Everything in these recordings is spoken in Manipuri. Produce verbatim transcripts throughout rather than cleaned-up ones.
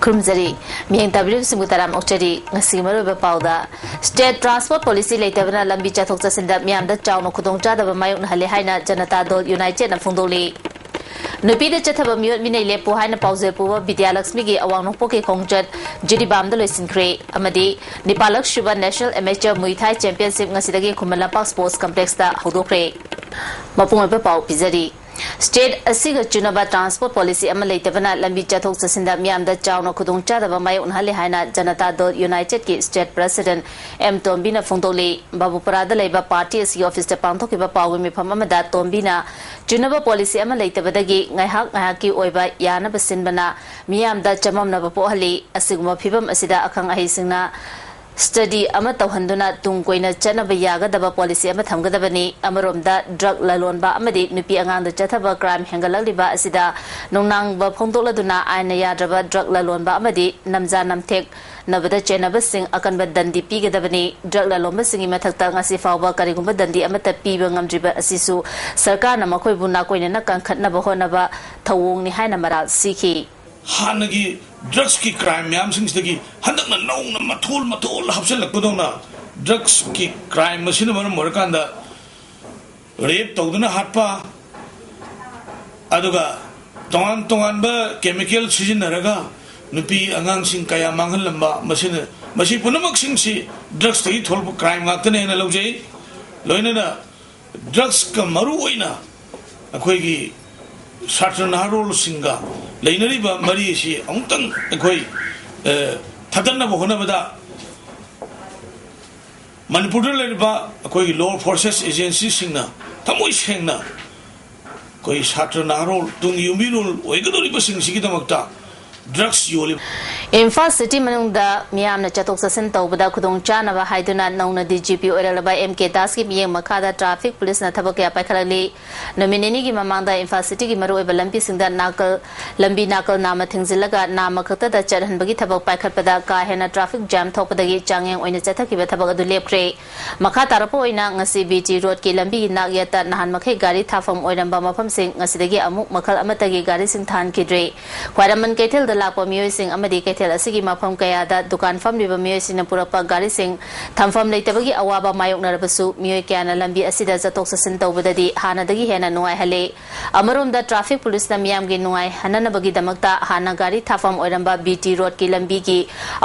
ꯈꯨꯔꯨꯝꯖꯔꯤ꯫ ꯃꯤꯠꯌꯦꯡ ꯇꯥꯕꯤꯔꯤꯕꯁꯤꯡꯕꯨ ꯇꯔꯥꯝꯅ ꯑꯣꯛꯆꯔꯤ꯫ ꯉꯁꯤꯒꯤ ꯃꯔꯨꯑꯣꯏꯕ ꯄꯥꯎꯗ, State Transport Policy ꯂꯩꯇꯕꯅ ꯂꯝꯕꯤ ꯆꯠꯊꯣꯛ ꯆꯠꯁꯤꯟꯗ ꯃꯤꯌꯥꯝꯗ ꯆꯥꯎꯅ ꯈꯨꯗꯣꯡꯆꯥꯗꯕ ꯃꯥꯌꯣꯛꯅꯍꯜꯂꯦ ꯍꯥꯏꯅ ꯖꯅꯇꯥ ꯗꯜ ꯌꯨꯅꯥꯏꯇꯦꯗꯅ ꯐꯣꯡꯗꯣꯛꯂꯤ꯫ ꯅꯨꯄꯤꯗ ꯆꯠꯊꯕ ꯃꯤꯑꯣꯠ ꯃꯤꯅꯩ ꯂꯦꯞꯄꯨ ꯍꯥꯏꯅ ꯄꯥꯎꯖꯦꯜ ꯄꯨꯕ ꯕꯤꯗ꯭ꯌꯥꯂꯛꯁꯃꯤꯒꯤ ꯑꯋꯥꯡ ꯅꯣꯡꯄꯣꯛꯀꯤ ꯈꯣꯡꯆꯠ ꯖꯤꯔꯤꯕꯥꯝꯗ ꯂꯣꯏꯁꯤꯟꯈ꯭ꯔꯦ ꯑꯃꯗꯤ ꯅꯤꯄꯥꯜꯂꯛ ꯁꯨꯕ National Amateur Muay Thai Championship ꯉꯁꯤꯗꯒꯤ ꯈꯨꯃꯟ ꯂꯝꯄꯥꯛ Sports Complexꯇ ꯍꯧꯗꯣꯛꯈ꯭ꯔꯦ꯫ ꯃꯄꯨꯡ ꯑꯣꯏꯕ ꯄꯥꯎ ꯄꯤꯖꯔꯤ꯫ State ꯑꯁꯤꯒ ꯆꯨꯅꯕ transport policy ꯑꯃ ꯂꯩꯇꯕꯅ ꯂꯝꯕꯤ ꯆꯠꯊꯣꯛ ꯆꯠꯁꯤꯟꯗ ꯃꯤꯌꯥꯝꯗ ꯆꯥꯎꯅ ꯈꯨꯗꯣꯡꯆꯥꯗꯕ ꯃꯥꯌꯣꯛꯅꯍꯜꯂꯤ ꯍꯥꯏꯅ ꯖꯅꯇꯥ ꯗꯜ ꯌꯨꯅꯥꯏꯇꯦꯗꯀꯤ State President ꯑꯦꯝ ꯇꯣꯝꯕꯤꯅ ꯐꯣꯡꯗꯣꯛꯂꯤ꯫ ꯕꯥꯕꯨꯄꯨꯔꯥꯗ ꯂꯩꯕ party ꯑꯁꯤꯒꯤ officeꯇ ꯄꯥꯡꯊꯣꯛꯈꯤꯕ ꯄꯥꯎꯒꯤ ꯃꯤꯐꯝ ꯑꯃꯗ ꯇꯣꯝꯕꯤꯅ ꯆꯨꯅꯕ policy ꯑꯃ ꯂꯩꯇꯕꯗꯒꯤ ꯉꯥꯏꯍꯥꯛ ꯉꯥꯏꯍꯥꯛꯀꯤ ꯑꯣꯏꯕ ꯌꯥꯅꯕ ꯁꯤꯟꯕꯅ ꯃꯤꯌꯥꯝꯗ ꯆꯃꯝꯅꯕ ꯄꯣꯛꯍꯜꯂꯤ꯫ ꯑꯁꯤꯒꯨꯝꯕ ꯐꯤꯕꯝ ꯑꯁꯤꯗ ꯑꯈꯪ ꯑꯍꯩꯁꯤꯡꯅ study ꯑꯃ ꯇꯧꯍꯟꯗꯨꯅ ꯇꯨꯡ ꯀꯣꯏꯅ ꯆꯠꯅꯕ ꯌꯥꯒꯗꯕ policy ꯑꯃ ꯊꯝꯒꯗꯕꯅꯤ꯫ ꯑꯃꯔꯣꯝꯗ drug ꯂꯂꯣꯟꯕ ꯑꯃꯗꯤ ꯅꯨꯄꯤ ꯑꯉꯥꯡꯗ ꯆꯠꯊꯕ crime ꯍꯦꯟꯒꯠꯂꯛꯂꯤꯕ ꯑꯁꯤꯗ ꯅꯨꯡꯅꯥꯡꯕ ꯐꯣꯡꯗꯣꯛꯂꯗꯨꯅ ꯑꯥꯏꯟꯅ ꯌꯥꯗ꯭ꯔꯕ drug ꯂꯂꯣꯟꯕ ꯑꯃꯗꯤ ꯅꯝꯖꯥ ꯅꯝꯊꯦꯛꯅꯕꯗ ꯆꯦꯟꯅꯕꯁꯤꯡ ꯑꯀꯟꯕ ꯗꯟꯗꯤ ꯄꯤꯒꯗꯕꯅꯤ꯫ Drug ꯂꯂꯣꯟꯕꯁꯤꯡꯒꯤ ꯃꯊꯛꯇ ꯉꯁꯤ ꯐꯥꯎꯕ ꯀꯔꯤꯒꯨꯝꯕ ꯗꯟꯗꯤ ꯑꯃꯠꯇ ꯄꯤꯕ ꯉꯝꯗ꯭ꯔꯤꯕ ꯑꯁꯤꯁꯨ ꯁꯔꯀꯥꯔꯅ ꯃꯈꯣꯏꯕꯨ ꯅꯥꯀꯣꯏꯅꯅ ꯀꯟꯈꯠꯅꯕ ꯍꯣꯠꯅꯕ ꯊꯧꯑꯣꯡꯅꯤ ꯍꯥꯏꯅ ꯃꯔꯥꯜ ꯁꯤꯈꯤ꯫ ꯍꯥꯟꯅꯒꯤ drugsꯀꯤ crime ꯃꯌꯥꯝꯁꯤꯡꯁꯤꯗꯒꯤ ꯍꯟꯗꯛꯅ ꯅꯧꯅ ꯃꯊꯣꯜ ꯃꯊꯣꯜ ꯍꯥꯞꯆꯤꯜꯂꯛꯄꯗꯧꯅ drugsꯀꯤ crime ꯑꯁꯤꯅ ꯃꯔꯝ ꯑꯣꯏꯔꯀꯥꯟꯗ rape ꯇꯧꯗꯨꯅ ꯍꯥꯠꯄ, ꯑꯗꯨꯒ ꯇꯣꯉꯥꯟ ꯇꯣꯉꯥꯟꯕ chemical ꯁꯤꯖꯤꯟꯅꯔꯒ ꯅꯨꯄꯤ ꯑꯉꯥꯡꯁꯤꯡ ꯀꯌꯥ ꯃꯥꯡꯍꯜꯂꯝꯕ, ꯃꯁꯤꯅ, ꯃꯁꯤ ꯄꯨꯝꯅꯃꯛꯁꯤꯡꯁꯤ drugsꯇꯒꯤ ꯊꯣꯛꯂꯛꯄ crime ꯉꯥꯛꯇꯅꯦ ꯍꯥꯏꯅ ꯂꯧꯖꯩ꯫ ꯂꯣꯏꯅꯅ drugsꯀ ꯃꯔꯨ ꯑꯣꯏꯅ ꯑꯩꯈꯣꯏꯒꯤ ꯁꯥꯇ꯭ꯔ ꯅꯍꯥꯔꯣꯜꯁꯤꯡꯒ ꯂꯩꯅꯔꯤꯕ ꯃꯔꯤ ꯑꯁꯤ ꯑꯃꯨꯛꯇꯪ ꯑꯩꯈꯣꯏ, ꯑ, ꯊꯗꯠꯅꯕ ꯍꯣꯠꯅꯕꯗ ꯃꯅꯤꯄꯨꯔꯗ ꯂꯩꯔꯤꯕ ꯑꯩꯈꯣꯏꯒꯤ law enforcement agencyꯁꯤꯡꯅ ꯊꯃꯣꯏ ꯁꯦꯡꯅ ꯑꯩꯈꯣꯏ ꯁꯥꯇ꯭ꯔ ꯅꯍꯥꯔꯣꯜ, ꯇꯨꯡꯒꯤ ꯌꯨꯝꯕꯤꯔꯣꯜ ꯑꯣꯏꯒꯗꯧꯔꯤꯕꯁꯤꯡꯁꯤꯒꯤꯗꯃꯛꯇ drugs ꯌꯣꯜꯂꯤꯕ꯫ ꯏꯝꯐꯥꯜ ꯁꯤꯇꯤ ꯃꯅꯨꯡꯗ ꯃꯤꯌꯥꯝꯅ ꯆꯠꯊꯣꯛ ꯆꯠꯁꯤꯟ ꯇꯧꯕꯗ ꯈꯨꯗꯣꯡ ꯆꯥꯅꯕ ꯍꯥꯏꯗꯨꯅ ꯅꯧꯅ ꯗꯤ ꯖꯤ ꯄꯤ ꯑꯣꯏꯔꯛꯂꯕ ꯑꯦꯝ ꯀꯦ ꯗꯥꯁꯀꯤ ꯃꯤꯠꯌꯦꯡ ꯃꯈꯥꯗ ꯇ꯭ꯔꯥꯐꯤꯛ ꯄꯨꯂꯤꯁꯅ ꯊꯕꯛ ꯀꯌꯥ ꯄꯥꯏꯈꯠꯂꯛꯂꯤ꯫ ꯅꯨꯃꯤꯠ ꯅꯤꯅꯤꯒꯤ ꯃꯃꯥꯡꯗ ꯏꯝꯐꯥꯜ ꯁꯤꯇꯤꯒꯤ ꯃꯔꯨꯑꯣꯏꯕ ꯂꯝꯕꯤꯁꯤꯡꯗ ꯅꯥꯀꯜ, ꯂꯝꯕꯤ ꯅꯥꯀꯜ ꯅꯥꯝꯃ ꯊꯤꯡꯖꯤꯜꯂꯒ ꯅꯥꯝꯃ ꯈꯛꯇꯗ ꯆꯠꯍꯟꯕꯒꯤ ꯊꯕꯛ ꯄꯥꯏꯈꯠꯄꯗ ꯀꯥ ꯍꯦꯟꯅ ꯇ꯭ꯔꯥꯐꯤꯛ ꯖꯥꯝ ꯊꯣꯛꯄꯗꯒꯤ ꯆꯥꯡꯌꯦꯡ ꯑꯣꯏꯅ ꯆꯠꯊꯈꯤꯕ ꯊꯕꯛ ꯑꯗꯨ ꯂꯦꯞꯈ꯭ꯔꯦ꯫ ꯃꯈꯥ ꯇꯥꯔꯛꯄ ꯑꯣꯏꯅ ꯉꯁꯤ ꯕꯤ ꯇꯤ ꯔꯣꯗꯀꯤ ꯂꯝꯕꯤꯒꯤ ꯅꯥꯛ ꯌꯦꯠꯇ ꯅꯍꯥꯟ ꯃꯈꯩ ꯒꯥꯔꯤ ꯊꯥꯐꯝ ꯑꯣꯏꯔꯝꯕ ꯃꯐꯝꯁꯤꯡ ꯉꯁꯤꯗꯒꯤ ꯑꯃꯨꯛ ꯃꯈꯜ ꯑꯃꯠꯇꯒꯤ ꯒꯥꯔꯤꯁꯤꯡ ꯊꯥꯍꯟꯈꯤꯗ꯭ꯔꯦ꯫ ꯈ꯭ꯋꯥꯏꯔꯝꯕꯟ ꯀꯩꯊꯦꯜꯗ ꯂꯥꯛꯄ ꯃꯤꯑꯣꯏꯁꯤꯡ ꯑꯃꯗꯤ ꯀꯩꯊꯦꯜ ꯑꯁꯤꯒꯤ ꯃꯐꯝ ꯀꯌꯥꯗ ꯗꯨꯀꯥꯟ ꯐꯝꯂꯤꯕ ꯃꯤꯑꯣꯏꯁꯤꯡꯅ ꯄꯨꯔꯛꯄ ꯒꯥꯔꯤꯁꯤꯡ ꯊꯝꯐꯝ ꯂꯩꯇꯕꯒꯤ ꯑꯋꯥꯕ ꯃꯥꯌꯣꯛꯅꯔꯕꯁꯨ ꯃꯤꯑꯣꯏ ꯀꯌꯥꯅ ꯂꯝꯕꯤ ꯑꯁꯤꯗ ꯆꯠꯊꯣꯛ ꯆꯠꯁꯤꯟ ꯇꯧꯕꯗꯗꯤ ꯍꯥꯟꯅꯗꯒꯤ ꯍꯦꯟꯅ ꯅꯨꯡꯉꯥꯏꯍꯜꯂꯦ꯫ ꯑꯃꯔꯣꯝꯗ ꯇ꯭ꯔꯥꯐꯤꯛ ꯄꯨꯂꯤꯁꯅ ꯃꯤꯌꯥꯝꯒꯤ ꯅꯨꯡꯉꯥꯏꯍꯟꯅꯅꯕꯒꯤꯗꯃꯛꯇ ꯍꯥꯟꯅ ꯒꯥꯔꯤ ꯊꯥꯐꯝ ꯑꯣꯏꯔꯝꯕ ꯕꯤ ꯇꯤ ꯔꯣꯗꯀꯤ ꯂꯝꯕꯤꯒꯤ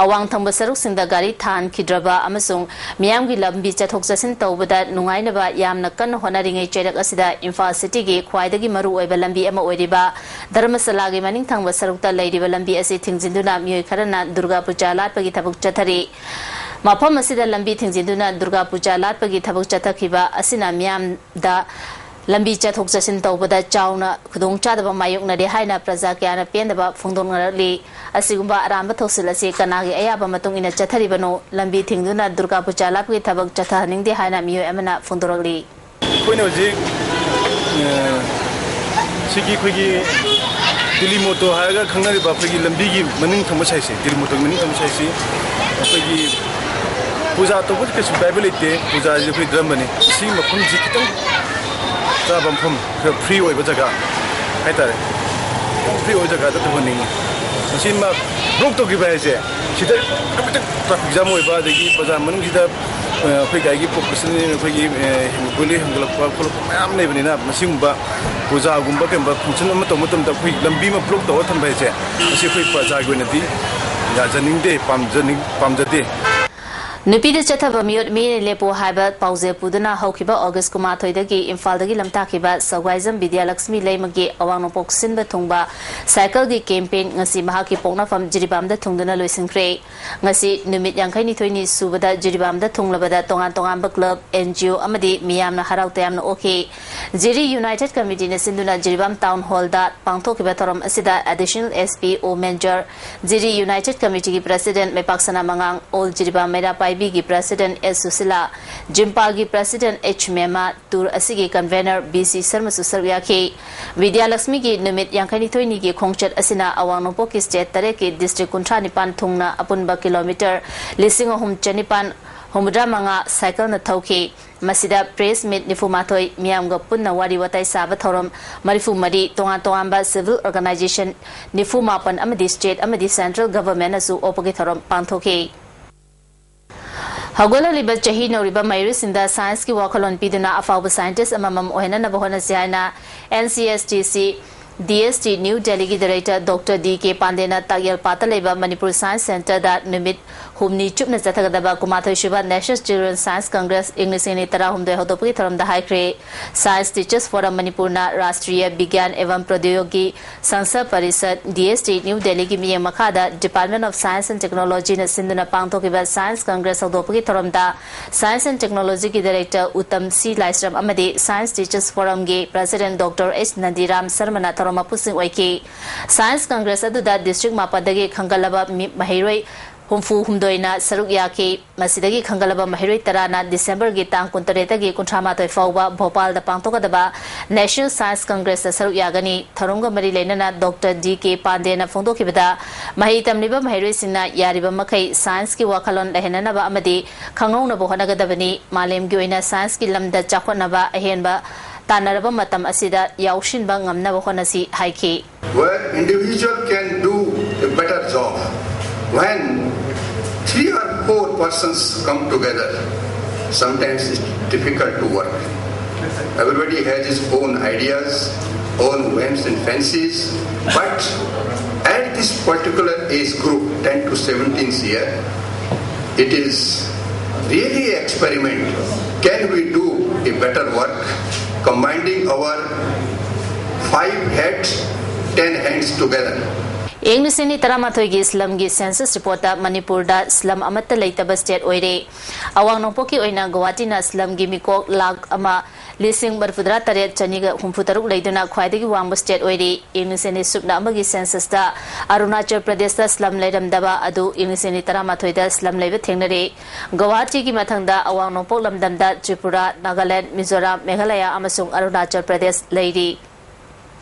ꯑꯋꯥꯡ ꯊꯪꯕ ꯁꯔꯨꯛꯁꯤꯡꯗ ꯒꯥꯔꯤ ꯊꯥꯍꯟꯈꯤꯗ꯭ꯔꯕ ꯑꯃꯁꯨꯡ ꯃꯤꯌꯥꯝꯒꯤ ꯂꯝꯕꯤ ꯆꯠꯊꯣꯛ ꯆꯠꯁꯤꯟ ꯇꯧꯕꯗ ꯅꯨꯡꯉꯥꯏꯅꯕ ꯌꯥꯝꯅ ꯀꯟꯅ ꯍꯣꯠꯅꯔꯤꯉꯩ ꯆꯩꯔꯛ ꯑꯁꯤꯗ ꯏꯝꯐꯥꯜ ꯁꯤꯇꯤꯒꯤ ꯈ꯭ꯋꯥꯏꯗꯒꯤ ꯃꯔꯨ ꯑꯣꯏꯕ ꯂꯝꯕꯤ ꯑꯃ ꯑꯣꯏꯔꯤꯕ ꯙꯔꯃꯁꯂꯥꯒꯤ ꯃꯅꯤꯡ ꯊꯪꯕ ꯁꯔꯨꯛꯇ ꯂꯩꯔꯤꯕ ꯂꯝꯕꯤ ꯑꯁꯤ ꯊꯤꯡꯖꯤꯟꯗꯨꯅ ꯃꯤꯑꯣꯏ ꯈꯔꯅ ꯗꯨꯔꯒꯥ ꯄꯨꯖꯥ ꯂꯥꯠꯄꯒꯤ ꯊꯕꯛ ꯆꯠꯊꯔꯤ꯫ ꯃꯐꯝ ꯑꯁꯤꯗ ꯂꯝꯕꯤ ꯊꯤꯡꯖꯤꯟꯗꯨꯅ ꯗꯨꯔꯒꯥ ꯄꯨꯖꯥ ꯂꯥꯠꯄꯒꯤ ꯊꯕꯛ ꯆꯠꯊꯈꯤꯕ ꯑꯁꯤꯅ ꯃꯤꯌꯥꯝꯗ ꯂꯝꯕꯤ ꯆꯠꯊꯣꯛ ꯆꯠꯁꯤꯟ ꯇꯧꯕꯗ ꯆꯥꯎꯅ ꯈꯨꯗꯣꯡꯆꯥꯗꯕ ꯃꯥꯌꯣꯛꯅꯔꯦ ꯍꯥꯏꯅ ꯄ꯭ꯔꯖꯥ ꯀꯌꯥꯅ ꯄꯦꯟꯗꯕ ꯐꯣꯡꯗꯣꯛꯅꯔꯛꯂꯤ꯫ ꯑꯁꯤꯒꯨꯝꯕ ꯑꯔꯥꯟꯕ ꯊꯧꯁꯤꯜ ꯑꯁꯤ ꯀꯅꯥꯒꯤ ꯑꯌꯥꯕ ꯃꯇꯨꯡ ꯏꯟꯅ ꯆꯠꯊꯔꯤꯕꯅꯣ? ꯂꯝꯕꯤ ꯊꯤꯡꯗꯨꯅ ꯗꯨꯔꯒꯥ ꯄꯨꯖꯥ ꯂꯥꯠꯄꯒꯤ ꯊꯕꯛ ꯆꯠꯊꯍꯟꯅꯤꯡꯗꯦ ꯍꯥꯏꯅ ꯃꯤꯑꯣꯏ ꯑꯃꯅ ꯐꯣꯡꯗꯣꯔꯛꯂꯤ꯫ ꯑꯩꯈꯣꯏꯅ ꯍꯧꯖꯤꯛ, ꯑ, ꯁꯤꯒꯤ ꯑꯩꯈꯣꯏꯒꯤ ꯗꯤꯜꯂꯤ ꯃꯣꯇꯣ ꯍꯥꯏꯔꯒ ꯈꯪꯅꯔꯤꯕ ꯑꯩꯈꯣꯏꯒꯤ ꯂꯝꯕꯤꯒꯤ ꯃꯅꯤꯡ ꯊꯪꯕ ꯁꯥꯏꯠꯁꯦ, ꯗꯤꯜꯂꯤ ꯃꯣꯇꯣꯒꯤ ꯃꯅꯤꯡ ꯊꯪꯕ ꯁꯥꯏꯠꯁꯤ ꯑꯩꯈꯣꯏꯒꯤ ꯄꯨꯖꯥ ꯇꯧꯕꯁꯤ ꯀꯩꯁꯨ ꯀꯥꯏꯕ ꯂꯩꯇꯦ꯫ ꯄꯨꯖꯥꯁꯤ ꯑꯩꯈꯣꯏ ꯙꯔꯃꯅꯤ꯫ ꯁꯤ ꯃꯐꯝꯁꯤ ꯈꯤꯇꯪ ꯆꯥꯕ ꯃꯐꯝ, ꯈꯔ ꯐ꯭ꯔꯤ ꯑꯣꯏꯕ ꯖꯒꯥ ꯍꯥꯏꯇꯥꯔꯦ, ꯐ꯭ꯔꯤ ꯑꯣꯏꯕ ꯖꯒꯥꯗ ꯇꯧꯍꯟꯅꯤꯡꯉꯤ꯫ ꯃꯁꯤꯃ ꯕ꯭ꯂꯣꯛ ꯇꯧꯈꯤꯕ ꯍꯥꯏꯁꯦ, ꯁꯤꯗ ꯈꯤꯇꯪ ꯇ꯭ꯔꯥꯐꯤꯛ ꯖꯥꯝ ꯑꯣꯏꯕ, ꯑꯗꯒꯤ ꯕꯖꯥꯔ ꯃꯅꯨꯡꯁꯤꯗ, ꯑ, ꯑꯩꯈꯣꯏ ꯒꯥꯔꯤꯒꯤ ꯄꯣꯄꯨꯂꯦꯁꯟ, ꯑꯩꯈꯣꯏꯒꯤ, ꯑ, ꯒꯨꯂꯤ ꯍꯦꯟꯒꯠꯂꯛꯄ ꯈꯣꯠꯂꯛꯄ ꯃꯌꯥꯝ ꯂꯩꯕꯅꯤꯅ, ꯃꯁꯤꯒꯨꯝꯕ ꯄꯨꯖꯥꯒꯨꯝꯕ ꯀꯩꯒꯨꯝꯕ ꯐꯪꯁꯟ ꯑꯃ ꯇꯧꯕ ꯃꯇꯝꯗ ꯑꯩꯈꯣꯏ ꯂꯝꯕꯤ ꯑꯃ ꯕ꯭ꯂꯣꯛ ꯇꯧꯔ ꯊꯝꯕ ꯍꯥꯏꯁꯦ, ꯃꯁꯤ ꯑꯩꯈꯣꯏ ꯄ꯭ꯔꯖꯥꯒꯤ ꯑꯣꯏꯅꯗꯤ ꯌꯥꯖꯅꯤꯡꯗꯦ, ꯄꯥꯝꯖꯅꯤꯡ-, ꯄꯥꯝꯖꯗꯦ꯫ ꯅꯨꯄꯤꯗ ꯆꯠꯊꯕ ꯃꯤꯑꯣꯠ ꯃꯤꯅ ꯂꯦꯞꯄꯨ ꯍꯥꯏꯕ ꯄꯥꯎꯖꯦꯜ ꯄꯨꯗꯨꯅ ꯍꯧꯈꯤꯕ ꯑꯣꯒꯁ ꯀꯨꯟꯃꯥꯊꯣꯏꯗꯒꯤ ꯏꯝꯐꯥꯜꯗꯒꯤ ꯂꯝꯇꯥꯛꯈꯤꯕ ꯁꯒ꯭ꯋꯥꯏꯖꯝ ꯕꯤꯗ꯭ꯌꯥꯂꯛꯁꯃꯤ ꯂꯩꯃꯒꯤ ꯑꯋꯥꯡ ꯅꯣꯡꯄꯣꯛ ꯁꯤꯟꯕ ꯊꯨꯡꯕ ꯁꯥꯏꯀꯜꯒꯤ ꯀꯦꯝꯄꯦꯟ ꯉꯁꯤ ꯃꯍꯥꯛꯀꯤ ꯄꯣꯛꯅꯐꯝ ꯖꯤꯔꯤꯕꯥꯝꯗ ꯊꯨꯡꯗꯨꯅ ꯂꯣꯏꯁꯤꯟꯈ꯭ꯔꯦ꯫ ꯉꯁꯤ ꯅꯨꯃꯤꯠ ꯌꯥꯡꯈꯩꯅꯤꯊꯣꯏꯅꯤ ꯁꯨꯕꯗ ꯖꯤꯔꯤꯕꯥꯝꯗ ꯊꯨꯡꯂꯕꯗ ꯇꯣꯉꯥꯟ ꯇꯣꯉꯥꯟꯕ ꯀ꯭ꯂꯕ, ꯑꯦꯟ ꯖꯤ ꯑꯣ ꯑꯃꯗꯤ ꯃꯤꯌꯥꯝꯅ ꯍꯔꯥꯎ ꯇꯌꯥꯝꯅ ꯑꯣꯛꯈꯤ꯫ ꯖꯤꯔꯤ ꯌꯨꯅꯥꯏꯇꯦꯗ ꯀꯃꯤꯇꯤꯅ ꯁꯤꯟꯗꯨꯅ ꯖꯤꯔꯤꯕꯥꯝ ꯇꯥꯎꯟ ꯍꯣꯜꯗ ꯄꯥꯡꯊꯣꯛꯈꯤꯕ ꯊꯧꯔꯝ ꯑꯁꯤꯗ additional S P O Menjor, Jiri united ꯀꯃꯤꯇꯤꯒꯤ ꯄ꯭ꯔꯁꯤꯗꯦꯟꯠ ꯃꯩꯄꯥꯛꯁꯅꯥ ꯃꯉꯥꯡ, ꯑꯣꯜ ꯖꯤꯔꯤꯕꯥꯝ ꯃꯩꯔꯥ ꯄꯥꯏꯕꯤꯒꯤ ꯄ꯭ꯔꯁꯤꯗꯦꯟꯠ ꯑꯦꯁ ꯁꯨꯁꯤꯂꯥ, ꯖꯤꯝꯄꯥꯒꯤ ꯄ꯭ꯔꯁꯤꯗꯦꯟꯠ ꯑꯩꯆ ꯃꯦꯃꯥ, ꯇꯨꯔ ꯑꯁꯤꯒꯤ ꯀꯟꯚꯦꯅꯔ ꯕꯤ ꯁꯤ ꯁꯔꯃꯁꯨ ꯁꯔꯨꯛ ꯌꯥꯈꯤ꯫ ꯕꯤꯗ꯭ꯌꯥꯂꯛꯁꯃꯤꯒꯤ ꯅꯨꯃꯤꯠ ꯌꯥꯡꯈꯩꯅꯤꯊꯣꯏꯅꯤꯒꯤ ꯈꯣꯡꯆꯠ ꯑꯁꯤꯅ ꯑꯋꯥꯡ ꯅꯣꯡꯄꯣꯛꯀꯤ ꯁ꯭ꯇꯦꯠ ꯇꯔꯦꯠꯀꯤ ꯗꯤꯁꯇ꯭ꯔꯤꯛ ꯀꯨꯟꯊ꯭ꯔꯥ ꯅꯤꯄꯥꯟ ꯊꯨꯡꯅ ꯑꯄꯨꯟꯕ ꯀꯤꯂꯣꯃꯤꯇꯔ ꯂꯤꯁꯤꯡ ꯑꯍꯨꯝ ꯆꯅꯤꯄꯥꯟ ꯍꯨꯝꯐꯨꯇꯔꯥ ꯃꯉꯥ ꯁꯥꯏꯀꯜꯅ ꯊꯧꯈꯤ꯫ ꯃꯁꯤꯗ ꯄ꯭ꯔꯦꯁ ꯃꯤꯠ ꯅꯤꯐꯨ ꯃꯥꯊꯣꯏ, ꯃꯤꯌꯥꯝꯒ ꯄꯨꯟꯅ ꯋꯥꯔꯤ ꯋꯥꯇꯥꯏ ꯁꯥꯕ ꯊꯧꯔꯝ ꯃꯔꯤꯐꯨ ꯃꯔꯤ, ꯇꯣꯉꯥꯟ ꯇꯣꯉꯥꯟꯕ ꯁꯤꯚꯤꯜ ꯑꯣꯔꯒꯅꯥꯏꯖꯦꯁꯟ ꯅꯤꯐꯨ ꯃꯥꯄꯟ ꯑꯃꯗꯤ ꯁ꯭ꯇꯦꯠ ꯑꯃꯗꯤ ꯁꯦꯟꯇ꯭ꯔꯦꯜ ꯒꯚꯔꯟꯃꯦꯟꯠꯅꯁꯨ ꯑꯣꯛꯄꯒꯤ ꯊꯧꯔꯝ ꯄꯥꯡꯊꯣꯛꯈꯤ꯫ ꯍꯧꯒꯠꯂꯛꯂꯤꯕ ꯆꯍꯤ ꯅꯧꯔꯤꯕ ꯃꯍꯩꯔꯣꯏꯁꯤꯡꯗ ꯁꯥꯏꯟꯁꯀꯤ ꯋꯥꯈꯜꯂꯣꯟ ꯄꯤꯗꯨꯅ ꯑꯐꯥꯎꯕ ꯁꯥꯏꯟꯇꯤꯁ꯭ꯠ ꯑꯃꯃꯝ ꯑꯣꯏꯍꯟꯅꯅꯕ ꯍꯣꯠꯅꯁꯤ ꯍꯥꯏꯅ N C S T C, ꯗꯤ ꯑꯦꯁ ꯇꯤ ꯅ꯭ꯌꯨ ꯗꯦꯜꯂꯤꯒꯤ ꯗꯥꯏꯔꯦꯛꯇꯔ ꯗꯣꯛꯇꯔ ꯗꯤ ꯀꯦ ꯄꯥꯟꯗꯦꯅ ꯇꯥꯛꯌꯦꯜ ꯄꯥꯠꯇ ꯂꯩꯕ ꯃꯅꯤꯄꯨꯔ ꯁꯥꯏꯟꯁ ꯁꯦꯟꯇꯔꯗ ꯅꯨꯃꯤꯠ ꯍꯨꯝꯅꯤ ꯆꯨꯞꯅ ꯆꯠꯊꯒꯗꯕ ꯀꯨꯟꯃꯥꯊꯣꯏ ꯁꯨꯕ ꯅꯦꯁꯅꯦꯜ ꯆꯤꯜꯗ꯭ꯔꯦꯟ ꯁꯥꯏꯟꯁ ꯀꯪꯒ꯭ꯔꯦꯁ ꯏꯪ ꯂꯤꯁꯤꯡ ꯑꯅꯤ ꯇꯔꯥꯍꯨꯝꯗꯣꯏ ꯍꯧꯗꯣꯛꯄꯒꯤ ꯊꯧꯔꯝꯗ ꯍꯥꯏꯈ꯭ꯔꯦ꯫ ꯁꯥꯏꯟꯁ ꯇꯤꯆꯔꯁ ꯐꯣꯔꯝ ꯃꯅꯤꯄꯨꯔꯅ ꯔꯥꯁꯇ꯭ꯔꯤꯌ ꯕꯤꯒ꯭ꯌꯥꯟ Evam Prodyogiki Sanstha Parishad, D S T new ꯗꯦꯜꯂꯤꯒꯤ ꯃꯤꯠꯌꯦꯡ ꯃꯈꯥꯗ ꯗꯤꯄꯥꯔꯠꯃꯦꯟꯠ ꯑꯣꯐ ꯁꯥꯏꯟꯁ ꯑꯦꯟ ꯇꯦꯛꯅꯣꯂꯣꯖꯤꯅ ꯁꯤꯟꯗꯨꯅ ꯄꯥꯡꯊꯣꯛꯈꯤꯕ ꯁꯥꯏꯟꯁ ꯀꯪꯒ꯭ꯔꯦꯁ ꯍꯧꯗꯣꯛꯄꯒꯤ ꯊꯧꯔꯝꯗ ꯁꯥꯏꯟꯁ ꯑꯦꯟ ꯇꯦꯛꯅꯣꯂꯣꯖꯤꯒꯤ ꯗꯥꯏꯔꯦꯛꯇꯔ ꯎꯇꯝ ꯁꯤ ꯂꯥꯏꯁ꯭ꯔꯝ ꯑꯃꯗꯤ ꯁꯥꯏꯟꯁ ꯇꯤꯆꯔꯁ ꯐꯣꯔꯝꯒꯤ ꯄ꯭ꯔꯁꯤꯗꯦꯟꯠ ꯗꯣꯛꯇꯔ ꯑꯩꯆ ꯅꯟꯗꯤꯔꯥꯝ ꯁꯔꯃꯅ ꯊꯧꯔꯝ ꯃꯄꯨꯁꯤꯡ ꯑꯣꯏꯈꯤ꯫ ꯁꯥꯏꯟꯁ ꯀꯪꯒ꯭ꯔꯦꯁ ꯑꯗꯨꯗ ꯗꯤꯁꯇ꯭ꯔꯤꯛ ꯃꯥꯄꯟꯗꯒꯤ ꯈꯟꯒꯠꯂꯕ ꯃꯤ-, ꯃꯍꯩꯔꯣꯏ ꯍꯨꯝꯐꯨ ꯍꯨꯝꯗꯣꯏꯅ ꯁꯔꯨꯛ ꯌꯥꯈꯤ꯫ ꯃꯁꯤꯗꯒꯤ ꯈꯟꯒꯠꯂꯕ ꯃꯍꯩꯔꯣꯏ ꯇꯔꯥꯅ ꯗꯤꯁꯦꯝꯕꯔꯒꯤ ꯇꯥꯡ ꯀꯨꯟꯇꯔꯦꯠꯇꯒꯤ ꯀꯨꯟꯊ꯭ꯔꯥꯃꯥꯊꯣꯏ ꯐꯥꯎꯕ ꯚꯣꯄꯥꯜꯗ ꯄꯥꯡꯊꯣꯛꯀꯗꯕ ꯅꯦꯁꯅꯦꯜ ꯁꯥꯏꯟꯁ ꯀꯪꯒ꯭ꯔꯦꯁꯇ ꯁꯔꯨꯛ ꯌꯥꯒꯅꯤ꯫ ꯊꯧꯔꯝꯒ ꯃꯔꯤ ꯂꯩꯅꯅ ꯗꯣꯛꯇꯔ ꯗꯤ ꯀꯦ ꯄꯥꯟꯗꯦꯅ ꯐꯣꯡꯗꯣꯛꯈꯤꯕꯗ, ꯃꯍꯩ ꯇꯝꯂꯤꯕ ꯃꯍꯩꯔꯣꯏꯁꯤꯡꯅ ꯌꯥꯔꯤꯕ ꯃꯈꯩ ꯁꯥꯏꯟꯁꯀꯤ ꯋꯥꯈꯜꯂꯣꯟ ꯂꯩꯍꯟꯅꯅꯕ ꯑꯃꯗꯤ ꯈꯪꯍꯧꯅꯕ ꯍꯣꯠꯅꯒꯗꯕꯅꯤ꯫ ꯃꯥꯂꯦꯝꯒꯤ ꯑꯣꯏꯅ ꯁꯥꯏꯟꯁꯀꯤ ꯂꯝꯗ ꯆꯥꯎꯈꯠꯅꯕ ꯑꯍꯦꯟꯕ ꯇꯥꯟꯅꯔꯕ ꯃꯇꯝ ꯑꯁꯤꯗ ꯌꯥꯎꯁꯤꯟꯕ ꯉꯝꯅꯕ ꯍꯣꯠꯅꯁꯤ ꯍꯥꯏꯈꯤ꯫ Where individual can do a better job. When three or four persons come together, sometimes it's difficult to work. Everybody has his own ideas, own whims and fancies, but at this particular age group, ten to seventeen year, it is Really experiment, can we do a better work combining our five heads, ten hands together? ꯏꯪ ꯂꯤꯁꯤꯡ ꯑꯅꯤ ꯇꯔꯥꯃꯥꯊꯣꯏꯒꯤ slumꯒꯤ census reportꯇ ꯃꯅꯤꯄꯨꯔꯗ slum ꯑꯃꯠꯇ ꯂꯩꯇꯕ state ꯑꯣꯏꯔꯦ꯫ ꯑꯋꯥꯡ ꯅꯣꯡꯄꯣꯛꯀꯤ ꯑꯣꯏꯅ ꯒꯨꯋꯥꯍꯥꯇꯤꯅ slumꯒꯤ ꯃꯤꯀꯣꯛ ꯂꯥꯈ ꯑꯃ ꯂꯤꯁꯤꯡ ꯃꯔꯤꯐꯨꯇꯔꯥ ꯇꯔꯦꯠ ꯆꯅꯤꯒ ꯍꯨꯝꯐꯨ ꯇꯔꯨꯛ ꯂꯩꯗꯨꯅ ꯈ꯭ꯋꯥꯏꯗꯒꯤ ꯋꯥꯡꯕ state ꯑꯣꯏꯔꯤ꯫ ꯏꯪ ꯂꯤꯁꯤꯡ ꯑꯅꯤ ꯁꯨꯞꯅ ꯑꯃꯒꯤ censusꯇ ꯑꯔꯨꯅꯥꯆꯜ ꯄ꯭ꯔꯗꯦꯁꯇ slum ꯂꯩꯔꯝꯗꯕ ꯑꯗꯨ ꯏꯪ ꯂꯤꯁꯤꯡ ꯑꯅꯤ ꯇꯔꯥꯃꯥꯊꯣꯏꯗ slum ꯂꯩꯕ ꯊꯦꯡꯅꯔꯦ꯫ ꯒꯨꯋꯥꯍꯥꯇꯤꯒꯤ ꯃꯊꯪꯗ ꯑꯋꯥꯡ ꯅꯣꯡꯄꯣꯛ ꯂꯝꯗꯝꯗ ꯇ꯭ꯔꯤꯄꯨꯔꯥ, ꯅꯥꯒꯥꯂꯦꯟ, ꯃꯤꯖꯣꯔꯥꯝ, ꯃꯦꯘꯥꯂꯌꯥ ꯑꯃꯁꯨꯡ ꯑꯔꯨꯅꯥꯆꯜ ꯄ꯭ꯔꯗꯦꯁ ꯂꯩꯔꯤ꯫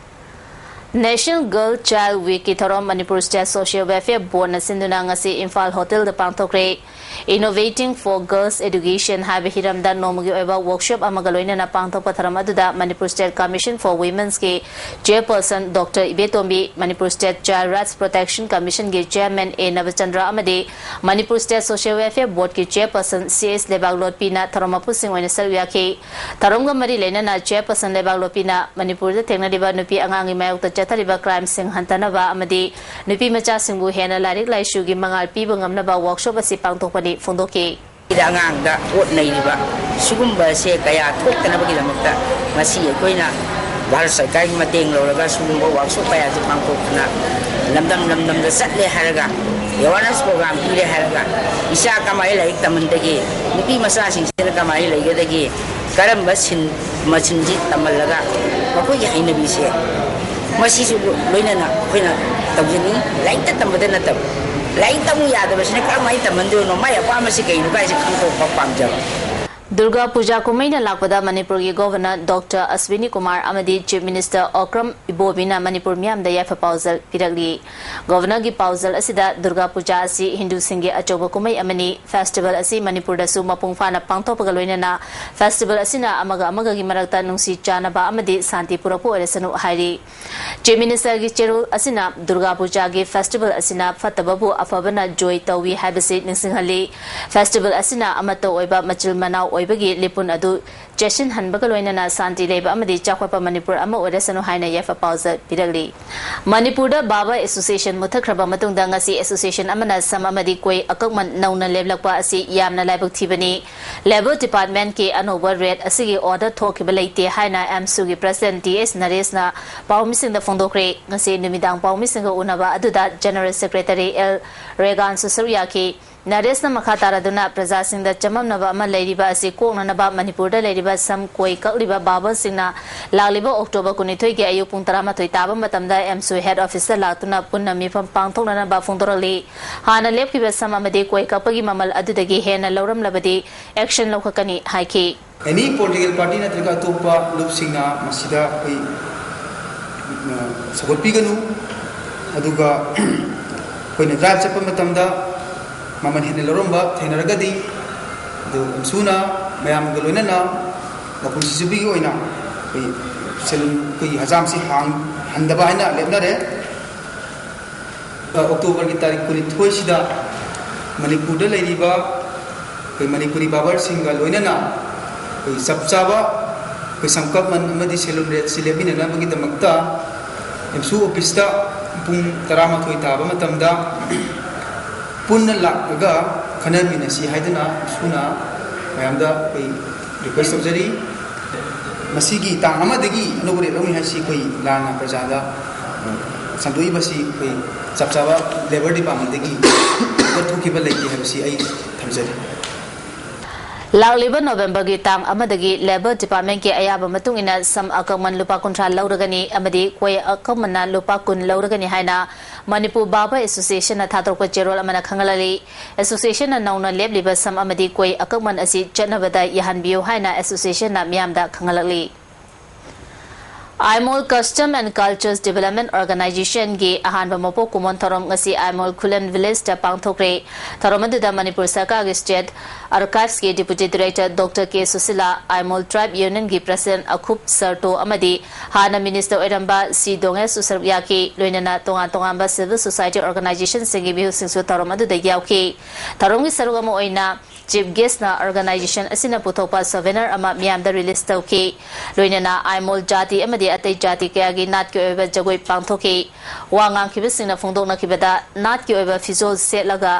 National Girl Child Weekꯀꯤ ꯊꯧꯔꯝ ꯃꯅꯤꯄꯨꯔ State Social Welfare Boardꯅ ꯁꯤꯟꯗꯨꯅ ꯉꯁꯤ ꯏꯝꯐꯥꯜ ꯍꯣꯇꯦꯜꯗ ꯄꯥꯡꯊꯣꯛꯈ꯭ꯔꯦ꯫ Innovating for Girls Education ꯍꯥꯏꯕ ꯍꯤꯔꯝꯗ ꯅꯣꯡꯃꯒꯤ ꯑꯣꯏꯕ workshop ꯑꯃꯒ ꯂꯣꯏꯅꯅ ꯄꯥꯡꯊꯣꯛꯄ ꯊꯧꯔꯝ ꯑꯗꯨꯗ Manipur State Commission for Womenꯀꯤ chairperson Doctor ꯏꯕꯦꯇꯣꯝꯕꯤ, Manipur State Child Rights Protection Commissionꯒꯤ chairman ꯑꯦ ꯅꯕꯆꯟꯗ꯭ꯔ ꯑꯃꯗꯤ Manipur State Social Welfare Boardꯀꯤ chairperson C S ꯂꯩꯕꯥꯛꯂꯣꯠꯄꯤꯅ ꯊꯧꯔꯝ ꯃꯄꯨꯁꯤꯡ ꯑꯣꯏꯅ ꯁꯔꯨꯛ ꯌꯥꯈꯤ꯫ ꯊꯧꯔꯝꯒ ꯃꯔꯤ ꯂꯩꯅꯅ chairperson ꯂꯩꯕꯥꯛꯂꯣꯠꯄꯤꯅ ꯃꯅꯤꯄꯨꯔꯗ ꯊꯦꯡꯅꯔꯤꯕ ꯅꯨꯄꯤ ꯑꯉꯥꯡꯒꯤ ꯃꯥꯌꯣꯛꯇ ꯆꯠꯊꯔꯤꯕ crimeꯁꯤꯡ ꯍꯟꯊꯅꯕ ꯑꯃꯗꯤ ꯅꯨꯄꯤ ꯃꯆꯥꯁꯤꯡꯕꯨ ꯍꯦꯟꯅ ꯂꯥꯏꯔꯤꯛ ꯂꯥꯏꯁꯨꯒꯤ ꯃꯉꯥꯜ ꯄꯤꯕ ꯉꯝꯅꯕ workshop ꯑꯁꯤ ꯄꯥꯡꯊꯣꯛꯄꯅꯤ ꯐꯣꯡꯗꯣꯛꯈꯤ꯫ ꯑꯉꯥꯡꯗ ꯑꯣꯠ ꯅꯩꯔꯤꯕ ꯁꯤꯒꯨꯝꯕꯁꯦ ꯀꯌꯥ ꯊꯣꯛꯇꯅꯕꯒꯤꯗꯃꯛꯇ ꯉꯁꯤ ꯑꯩꯈꯣꯏꯅ ꯚꯥꯔꯠ ꯁꯔꯀꯥꯔꯒꯤ ꯃꯇꯦꯡ ꯂꯧꯔꯒ ꯁꯤꯒꯨꯝꯕ workshop ꯀꯌꯥꯁꯦ ꯄꯥꯡꯊꯣꯛꯇꯅ ꯂꯝꯗꯝ ꯂꯝꯗꯝꯗ ꯆꯠꯂꯦ ꯍꯥꯏꯔꯒ awareness program ꯄꯤꯔꯦ ꯍꯥꯏꯔꯒ ꯏꯆꯥ ꯀꯃꯥꯏꯅ ꯂꯥꯏꯔꯤꯛ ꯇꯝꯍꯟꯗꯒꯦ, ꯅꯨꯄꯤ ꯃꯆꯥꯁꯤꯡꯁꯤꯅ ꯀꯃꯥꯏꯅ ꯂꯩꯒꯗꯒꯦ, ꯀꯔꯝꯕ ꯁꯤꯟ ꯃꯁꯤꯟꯁꯤ ꯇꯝꯍꯜꯂꯒ ꯃꯈꯣꯏꯒꯤ ꯍꯩꯅꯕꯤꯁꯦ ꯃꯁꯤꯁꯨ ꯂꯣꯏꯅꯅ ꯑꯩꯈꯣꯏꯅ ꯇꯧꯖꯅꯤꯡꯉꯤ꯫ ꯂꯥꯏꯔꯤꯛꯇ ꯇꯝꯕꯗ ꯅꯠꯇꯕ, ꯂꯥꯏꯔꯤꯛ ꯇꯝꯃꯨ ꯌꯥꯗꯕꯁꯤꯅ ꯀꯔꯝꯍꯥꯏꯅ ꯇꯝꯍꯟꯗꯣꯏꯅꯣ, ꯃꯥꯏ ꯑꯄꯥꯝꯕꯁꯤ ꯀꯩꯅꯣ ꯀꯥꯏꯁꯦ ꯈꯪꯗꯣꯛꯄ ꯄꯥꯝꯖꯕ꯫ ꯗꯨꯔꯒꯥ ꯄꯨꯖꯥ ꯀꯨꯝꯍꯩꯅ ꯂꯥꯛꯄꯗ ꯃꯅꯤꯄꯨꯔꯒꯤ Governor Doctor ꯑꯁ꯭ꯋꯤꯅꯤ ꯀꯨꯃꯥꯔ ꯑꯃꯗꯤ Chief Minister ꯑꯣꯀ꯭ꯔꯝ ꯏꯕꯣꯕꯤꯅ ꯃꯅꯤꯄꯨꯔ ꯃꯤꯌꯥꯝꯗ ꯌꯥꯏꯐ ꯄꯥꯎꯖꯦꯜ ꯄꯤꯔꯛꯂꯤ꯫ Governorꯒꯤ ꯄꯥꯎꯖꯦꯜ ꯑꯁꯤꯗ ꯗꯨꯔꯒꯥ ꯄꯨꯖꯥ ꯑꯁꯤ ꯍꯤꯟꯗꯨꯁꯤꯡꯒꯤ ꯑꯆꯧꯕ ꯀꯨꯝꯍꯩ ꯑꯃꯅꯤ꯫ Festival ꯑꯁꯤ ꯃꯅꯤꯄꯨꯔꯗꯁꯨ ꯃꯄꯨꯡ ꯐꯥꯅ ꯄꯥꯡꯊꯣꯛꯄꯒ ꯂꯣꯏꯅꯅ festival ꯑꯁꯤꯅ ꯑꯃꯒ ꯑꯃꯒꯒꯤ ꯃꯔꯛꯇ ꯅꯨꯡꯁꯤ ꯆꯥꯟꯅꯕ ꯑꯃꯗꯤ ꯁꯥꯟꯇꯤ ꯄꯨꯔꯛꯄ ꯑꯣꯏꯔꯁꯅꯨ ꯍꯥꯏꯔꯤ꯫ Chief Ministerꯒꯤ ꯆꯦꯔꯣꯜ ꯑꯁꯤꯅ ꯗꯨꯔꯒꯥ ꯄꯨꯖꯥꯒꯤ festival ꯑꯁꯤꯅ ꯐꯠꯇꯕꯕꯨ ꯑꯐꯕꯅ ꯖꯣꯏ ꯇꯧꯏ ꯍꯥꯏꯕꯁꯤ ꯅꯤꯡꯁꯤꯡꯍꯜꯂꯤ꯫ Festival ꯑꯁꯤꯅ ꯑꯃꯠꯇ ꯑꯣꯏꯕ ꯃꯆꯤꯜ ꯃꯅꯥꯎ ꯑꯣꯏꯕꯒꯤ ꯂꯤꯄꯨꯟ ꯑꯗꯨ ꯆꯦꯠꯁꯤꯟꯍꯟꯕꯒ ꯂꯣꯏꯅꯅ ꯁꯥꯟꯇꯤ ꯂꯩꯕ ꯑꯃꯗꯤ ꯆꯥꯎꯈꯠꯄ ꯃꯅꯤꯄꯨꯔ ꯑꯃ ꯑꯣꯏꯔꯁꯅꯨ ꯍꯥꯏꯅ ꯌꯥꯏꯐ ꯄꯥꯎꯖꯦꯜ ꯄꯤꯔꯛꯂꯤ꯫ ꯃꯅꯤꯄꯨꯔꯗ ꯕꯥꯕꯔ ꯑꯦꯁꯣꯁꯤꯌꯦꯁꯟ ꯃꯨꯠꯊꯠꯈ꯭ꯔꯕ ꯃꯇꯨꯡꯗ ꯉꯁꯤ ꯑꯦꯁꯣꯁꯤꯌꯦꯁꯟ ꯑꯃꯅ ꯁꯝ ꯑꯃꯗꯤ ꯀꯣꯏ ꯑꯀꯛꯃꯟ ꯅꯧꯅ ꯂꯦꯞꯂꯛꯄ ꯑꯁꯤ ꯌꯥꯝꯅ ꯂꯥꯏꯕꯛ ꯊꯤꯕꯅꯤ꯫ ꯂꯦꯕꯔ ꯗꯤꯄꯥꯔꯠꯃꯦꯟꯠꯀꯤ ꯑꯅꯧꯕ ꯔꯦꯠ ꯑꯁꯤꯒꯤ ꯑꯣꯔꯗꯔ ꯊꯣꯛꯈꯤꯕ ꯂꯩꯇꯦ ꯍꯥꯏꯅ ꯑꯦꯝꯁꯨꯒꯤ ꯄ꯭ꯔꯁꯤꯗꯦꯟꯠ ꯇꯤ ꯑꯦꯁ ꯅꯔꯦꯁꯅ ꯄꯥꯎꯃꯤꯁꯤꯡꯗ ꯐꯣꯡꯗꯣꯛꯈ꯭ꯔꯦ꯫ ꯉꯁꯤ ꯅꯨꯃꯤꯗꯥꯡ ꯄꯥꯎꯃꯤꯁꯤꯡꯒ ꯎꯅꯕ ꯑꯗꯨꯗ ꯖꯦꯅꯔꯦꯜ ꯁꯦꯀ꯭ꯔꯦꯇꯔꯤ ꯑꯦꯜ ꯔꯦꯒꯥꯟꯁꯨ ꯁꯔꯨꯛ ꯌꯥꯈꯤ꯫ ꯅꯔꯦꯁꯅ ꯃꯈꯥ ꯇꯥꯔꯗꯨꯅ ꯄ꯭ꯔꯖꯥꯁꯤꯡꯗ ꯆꯃꯝꯅꯕ ꯑꯃ ꯂꯩꯔꯤꯕ ꯑꯁꯤ ꯀꯣꯛꯅꯅꯕ ꯃꯅꯤꯄꯨꯔꯗ ꯂꯩꯔꯤꯕ ꯁꯝ ꯀꯣꯏ ꯀꯛꯂꯤꯕ ꯕꯥꯕꯔꯁꯤꯡꯅ ꯂꯥꯛꯂꯤꯕ ꯑꯣꯛꯇꯣꯕꯔ ꯀꯨꯟꯅꯤꯊꯣꯏꯒꯤ ꯑꯌꯨꯛ ꯄꯨꯡ ꯇꯔꯥꯃꯥꯊꯣꯏ ꯇꯥꯕ ꯃꯇꯝꯗ ꯑꯦꯝꯁꯨ ꯍꯦꯗ ꯑꯣꯐꯤꯁꯇ ꯂꯥꯛꯇꯨꯅ ꯄꯨꯟꯅ ꯃꯤꯐꯝ ꯄꯥꯡꯊꯣꯛꯅꯅꯕ ꯐꯣꯡꯗꯣꯔꯛꯂꯤ꯫ ꯍꯥꯟꯅ ꯂꯦꯞꯈꯤꯕ ꯁꯝ ꯑꯃꯗꯤ ꯀꯣꯏ ꯀꯛꯄꯒꯤ ꯃꯃꯜ ꯑꯗꯨꯗꯒꯤ ꯍꯦꯟꯅ ꯂꯧꯔꯝꯂꯕꯗꯤ ꯑꯦꯛꯁꯟ ꯂꯧꯈꯠꯀꯅꯤ ꯍꯥꯏꯈꯤ꯫ ꯑꯦꯅꯤ ꯄꯣꯂꯤꯇꯤꯀꯦꯜ ꯄꯥꯔꯇꯤ ꯅꯠꯇ꯭ꯔꯒ ꯑꯇꯣꯞꯄ ꯂꯨꯞꯁꯤꯡꯅ ꯃꯁꯤꯗ ꯑꯩꯈꯣꯏ, ꯑ, ꯁꯧꯒꯠꯄꯤꯒꯅꯨ꯫ ꯑꯗꯨꯒ ꯑꯩꯈꯣꯏꯅ ꯗ꯭ꯔꯥꯏꯚ ꯆꯠꯄ ꯃꯇꯝꯗ ꯃꯃꯜ ꯍꯦꯟꯅ ꯂꯧꯔꯝꯕ ꯊꯦꯡꯅꯔꯒꯗꯤ, ꯑꯗꯨ ꯑꯁꯨꯅ ꯃꯌꯥꯝꯒ ꯂꯣꯏꯅꯅ ꯃꯄꯨꯟꯁꯤ ꯆꯨꯞꯄꯒꯤ ꯑꯣꯏꯅ ꯑꯩꯈꯣꯏ ꯁꯦꯂꯨꯟ, ꯑꯩꯈꯣꯏꯒꯤ ꯍꯖꯥꯝꯁꯤ ꯍꯥꯡꯍꯟꯗꯕ ꯍꯥꯏꯅ ꯂꯦꯞꯅꯔꯦ꯫ ꯑꯣꯛꯇꯣꯕꯔꯒꯤ ꯇꯥꯔꯤꯛ ꯀꯨꯟꯅꯤꯊꯣꯏꯁꯤꯗ ꯃꯅꯤꯄꯨꯔꯗ ꯂꯩꯔꯤꯕ ꯑꯩꯈꯣꯏ ꯃꯅꯤꯄꯨꯔꯤ ꯕꯥꯕꯔꯁꯤꯡꯒ ꯂꯣꯏꯅꯅ ꯑꯩꯈꯣꯏ ꯆꯞ ꯆꯥꯕ ꯑꯩꯈꯣꯏ ꯁꯝꯀꯛꯃꯟ ꯑꯃꯗꯤ ꯁꯦꯂꯨꯟ ꯔꯦꯠꯁꯤ ꯂꯦꯞꯃꯤꯟꯅꯅꯕꯒꯤꯗꯃꯛꯇ ꯑꯦꯝꯁꯨ ꯑꯣꯐꯤꯁꯇ ꯄꯨꯡ ꯇꯔꯥꯃꯥꯊꯣꯏ ꯇꯥꯕ ꯃꯇꯝꯗ ꯄꯨꯟꯅ ꯂꯥꯛꯂꯒ ꯈꯟꯅꯃꯤꯟꯅꯁꯤ ꯍꯥꯏꯗꯨꯅ ꯑꯦꯝꯁꯨꯅ ꯃꯌꯥꯝꯗ ꯑꯩꯈꯣꯏ ꯔꯤꯀ꯭ꯋꯦꯁ ꯇꯧꯖꯔꯤ꯫ ꯃꯁꯤꯒꯤ ꯇꯥꯡ ꯑꯃꯗꯒꯤ ꯑꯅꯧꯕ ꯔꯦꯠ ꯂꯧꯅꯤ ꯍꯥꯏꯁꯤ ꯑꯩꯈꯣꯏ ꯂꯥꯟꯅ ꯄ꯭ꯔꯖꯥꯗ, ꯑ, ꯁꯟꯗꯣꯛꯏꯕꯁꯤ ꯑꯩꯈꯣꯏ ꯆꯞ ꯆꯥꯕ ꯂꯦꯕꯔ ꯗꯤꯄꯥꯔꯠꯃꯦꯟꯗꯒꯤ ꯑꯣꯔꯗꯔ ꯊꯣꯛꯈꯤꯕ ꯂꯩꯇꯦ ꯍꯥꯏꯕꯁꯤ ꯑꯩ ꯊꯝꯖꯔꯤ꯫ ꯂꯥꯛꯂꯤꯕ ꯅꯣꯕꯦꯝꯕꯔꯒꯤ ꯇꯥꯡ ꯑꯃꯗꯒꯤ ꯂꯦꯕꯔ ꯗꯤꯄꯥꯔꯠꯃꯦꯟꯀꯤ ꯑꯌꯥꯕ ꯃꯇꯨꯡ ꯏꯟꯅ ꯁꯝ ꯑꯀꯛꯃꯟ ꯂꯨꯄꯥ ꯀꯨꯟꯊ꯭ꯔꯥ ꯂꯧꯔꯒꯅꯤ ꯑꯃꯗꯤ ꯀꯣꯏ ꯑꯀꯛꯃꯟꯅ ꯂꯨꯄꯥ ꯀꯨꯟ ꯂꯧꯔꯒꯅꯤ ꯍꯥꯏꯅ ꯃꯅꯤꯄꯨꯔ ꯕꯥꯔꯕꯔ ꯑꯦꯁꯣꯁꯤꯌꯦꯁꯟꯅ ꯊꯥꯗꯣꯔꯛꯄ ꯆꯦꯔꯣꯜ ꯑꯃꯅ ꯈꯪꯍꯜꯂꯤ꯫ ꯑꯦꯁꯣꯁꯤꯌꯦꯁꯟꯅ ꯅꯧꯅ ꯂꯦꯞꯂꯤꯕ ꯁꯝ ꯑꯃꯗꯤ ꯀꯣꯏ ꯑꯀꯛꯃꯟ ꯑꯁꯤ ꯆꯠꯅꯕꯗ ꯌꯥꯍꯟꯕꯤꯌꯨ ꯍꯥꯏꯅ ꯑꯦꯁꯣꯁꯤꯌꯦꯁꯟꯅ ꯃꯤꯌꯥꯝꯗ ꯈꯪꯍꯜꯂꯛꯂꯤ꯫ Aimol Custom and Cultures Development Organizationꯒꯤ ꯑꯍꯥꯟꯕ ꯃꯄꯣꯛ ꯀꯨꯝꯑꯣꯟ ꯊꯧꯔꯝ ꯉꯁꯤ ꯑꯥꯏꯃꯣꯜ ꯈꯨꯂꯦꯟ Villageꯇ ꯄꯥꯡꯊꯣꯛꯈ꯭ꯔꯦ꯫ ꯊꯧꯔꯝ ꯑꯗꯨꯗ ꯃꯅꯤꯄꯨꯔ ꯁꯔꯀꯥꯔꯒꯤ State Archiveꯀꯤ Deputy Director Doctor ꯀꯦ ꯁꯨꯁꯤꯂꯥ, ꯑꯥꯏꯃꯣꯜ Tribe Unionꯒꯤ President ꯑꯈꯨꯞ ꯁꯔꯇꯣ ꯑꯃꯗꯤ ꯍꯥꯟꯅ Minister ꯑꯣꯏꯔꯝꯕ ꯁꯤ ꯗꯣꯡꯉꯦꯁꯁꯨ ꯁꯔꯨꯛ ꯌꯥꯈꯤ꯫ ꯂꯣꯏꯅꯅ ꯇꯣꯉꯥꯟ ꯇꯣꯉꯥꯟꯕ Civil Society Organizationꯁꯤꯡꯒꯤ ꯃꯤꯍꯨꯠꯁꯤꯡꯁꯨ ꯊꯧꯔꯝ ꯑꯗꯨꯗ ꯌꯥꯎꯈꯤ꯫ ꯊꯧꯔꯝꯒꯤ ꯁꯔꯨꯛ ꯑꯃ ꯑꯣꯏꯅ Chief Guestꯅ organization ꯑꯁꯤꯅ ꯄꯨꯊꯣꯛꯄ souvenir ꯑꯃ ꯃꯤꯌꯥꯝꯗ release ꯇꯧꯈꯤ꯫ ꯂꯣꯏꯅꯅ ꯑꯥꯏꯃꯣꯜ ꯖꯥꯇꯤ ꯑꯃꯗꯤ ꯑꯇꯩ ꯖꯥꯇꯤ ꯀꯌꯥꯒꯤ ꯅꯥꯠꯀꯤ ꯑꯣꯏꯕ ꯖꯒꯣꯏ ꯄꯥꯡꯊꯣꯛꯈꯤ꯫ ꯋꯥ ꯉꯥꯡꯈꯤꯕꯁꯤꯡꯅ ꯐꯣꯡꯗꯣꯛꯅꯈꯤꯕꯗ, ꯅꯥꯠꯀꯤ ꯑꯣꯏꯕ ꯐꯤꯖꯣꯜ ꯁꯦꯠꯂꯒ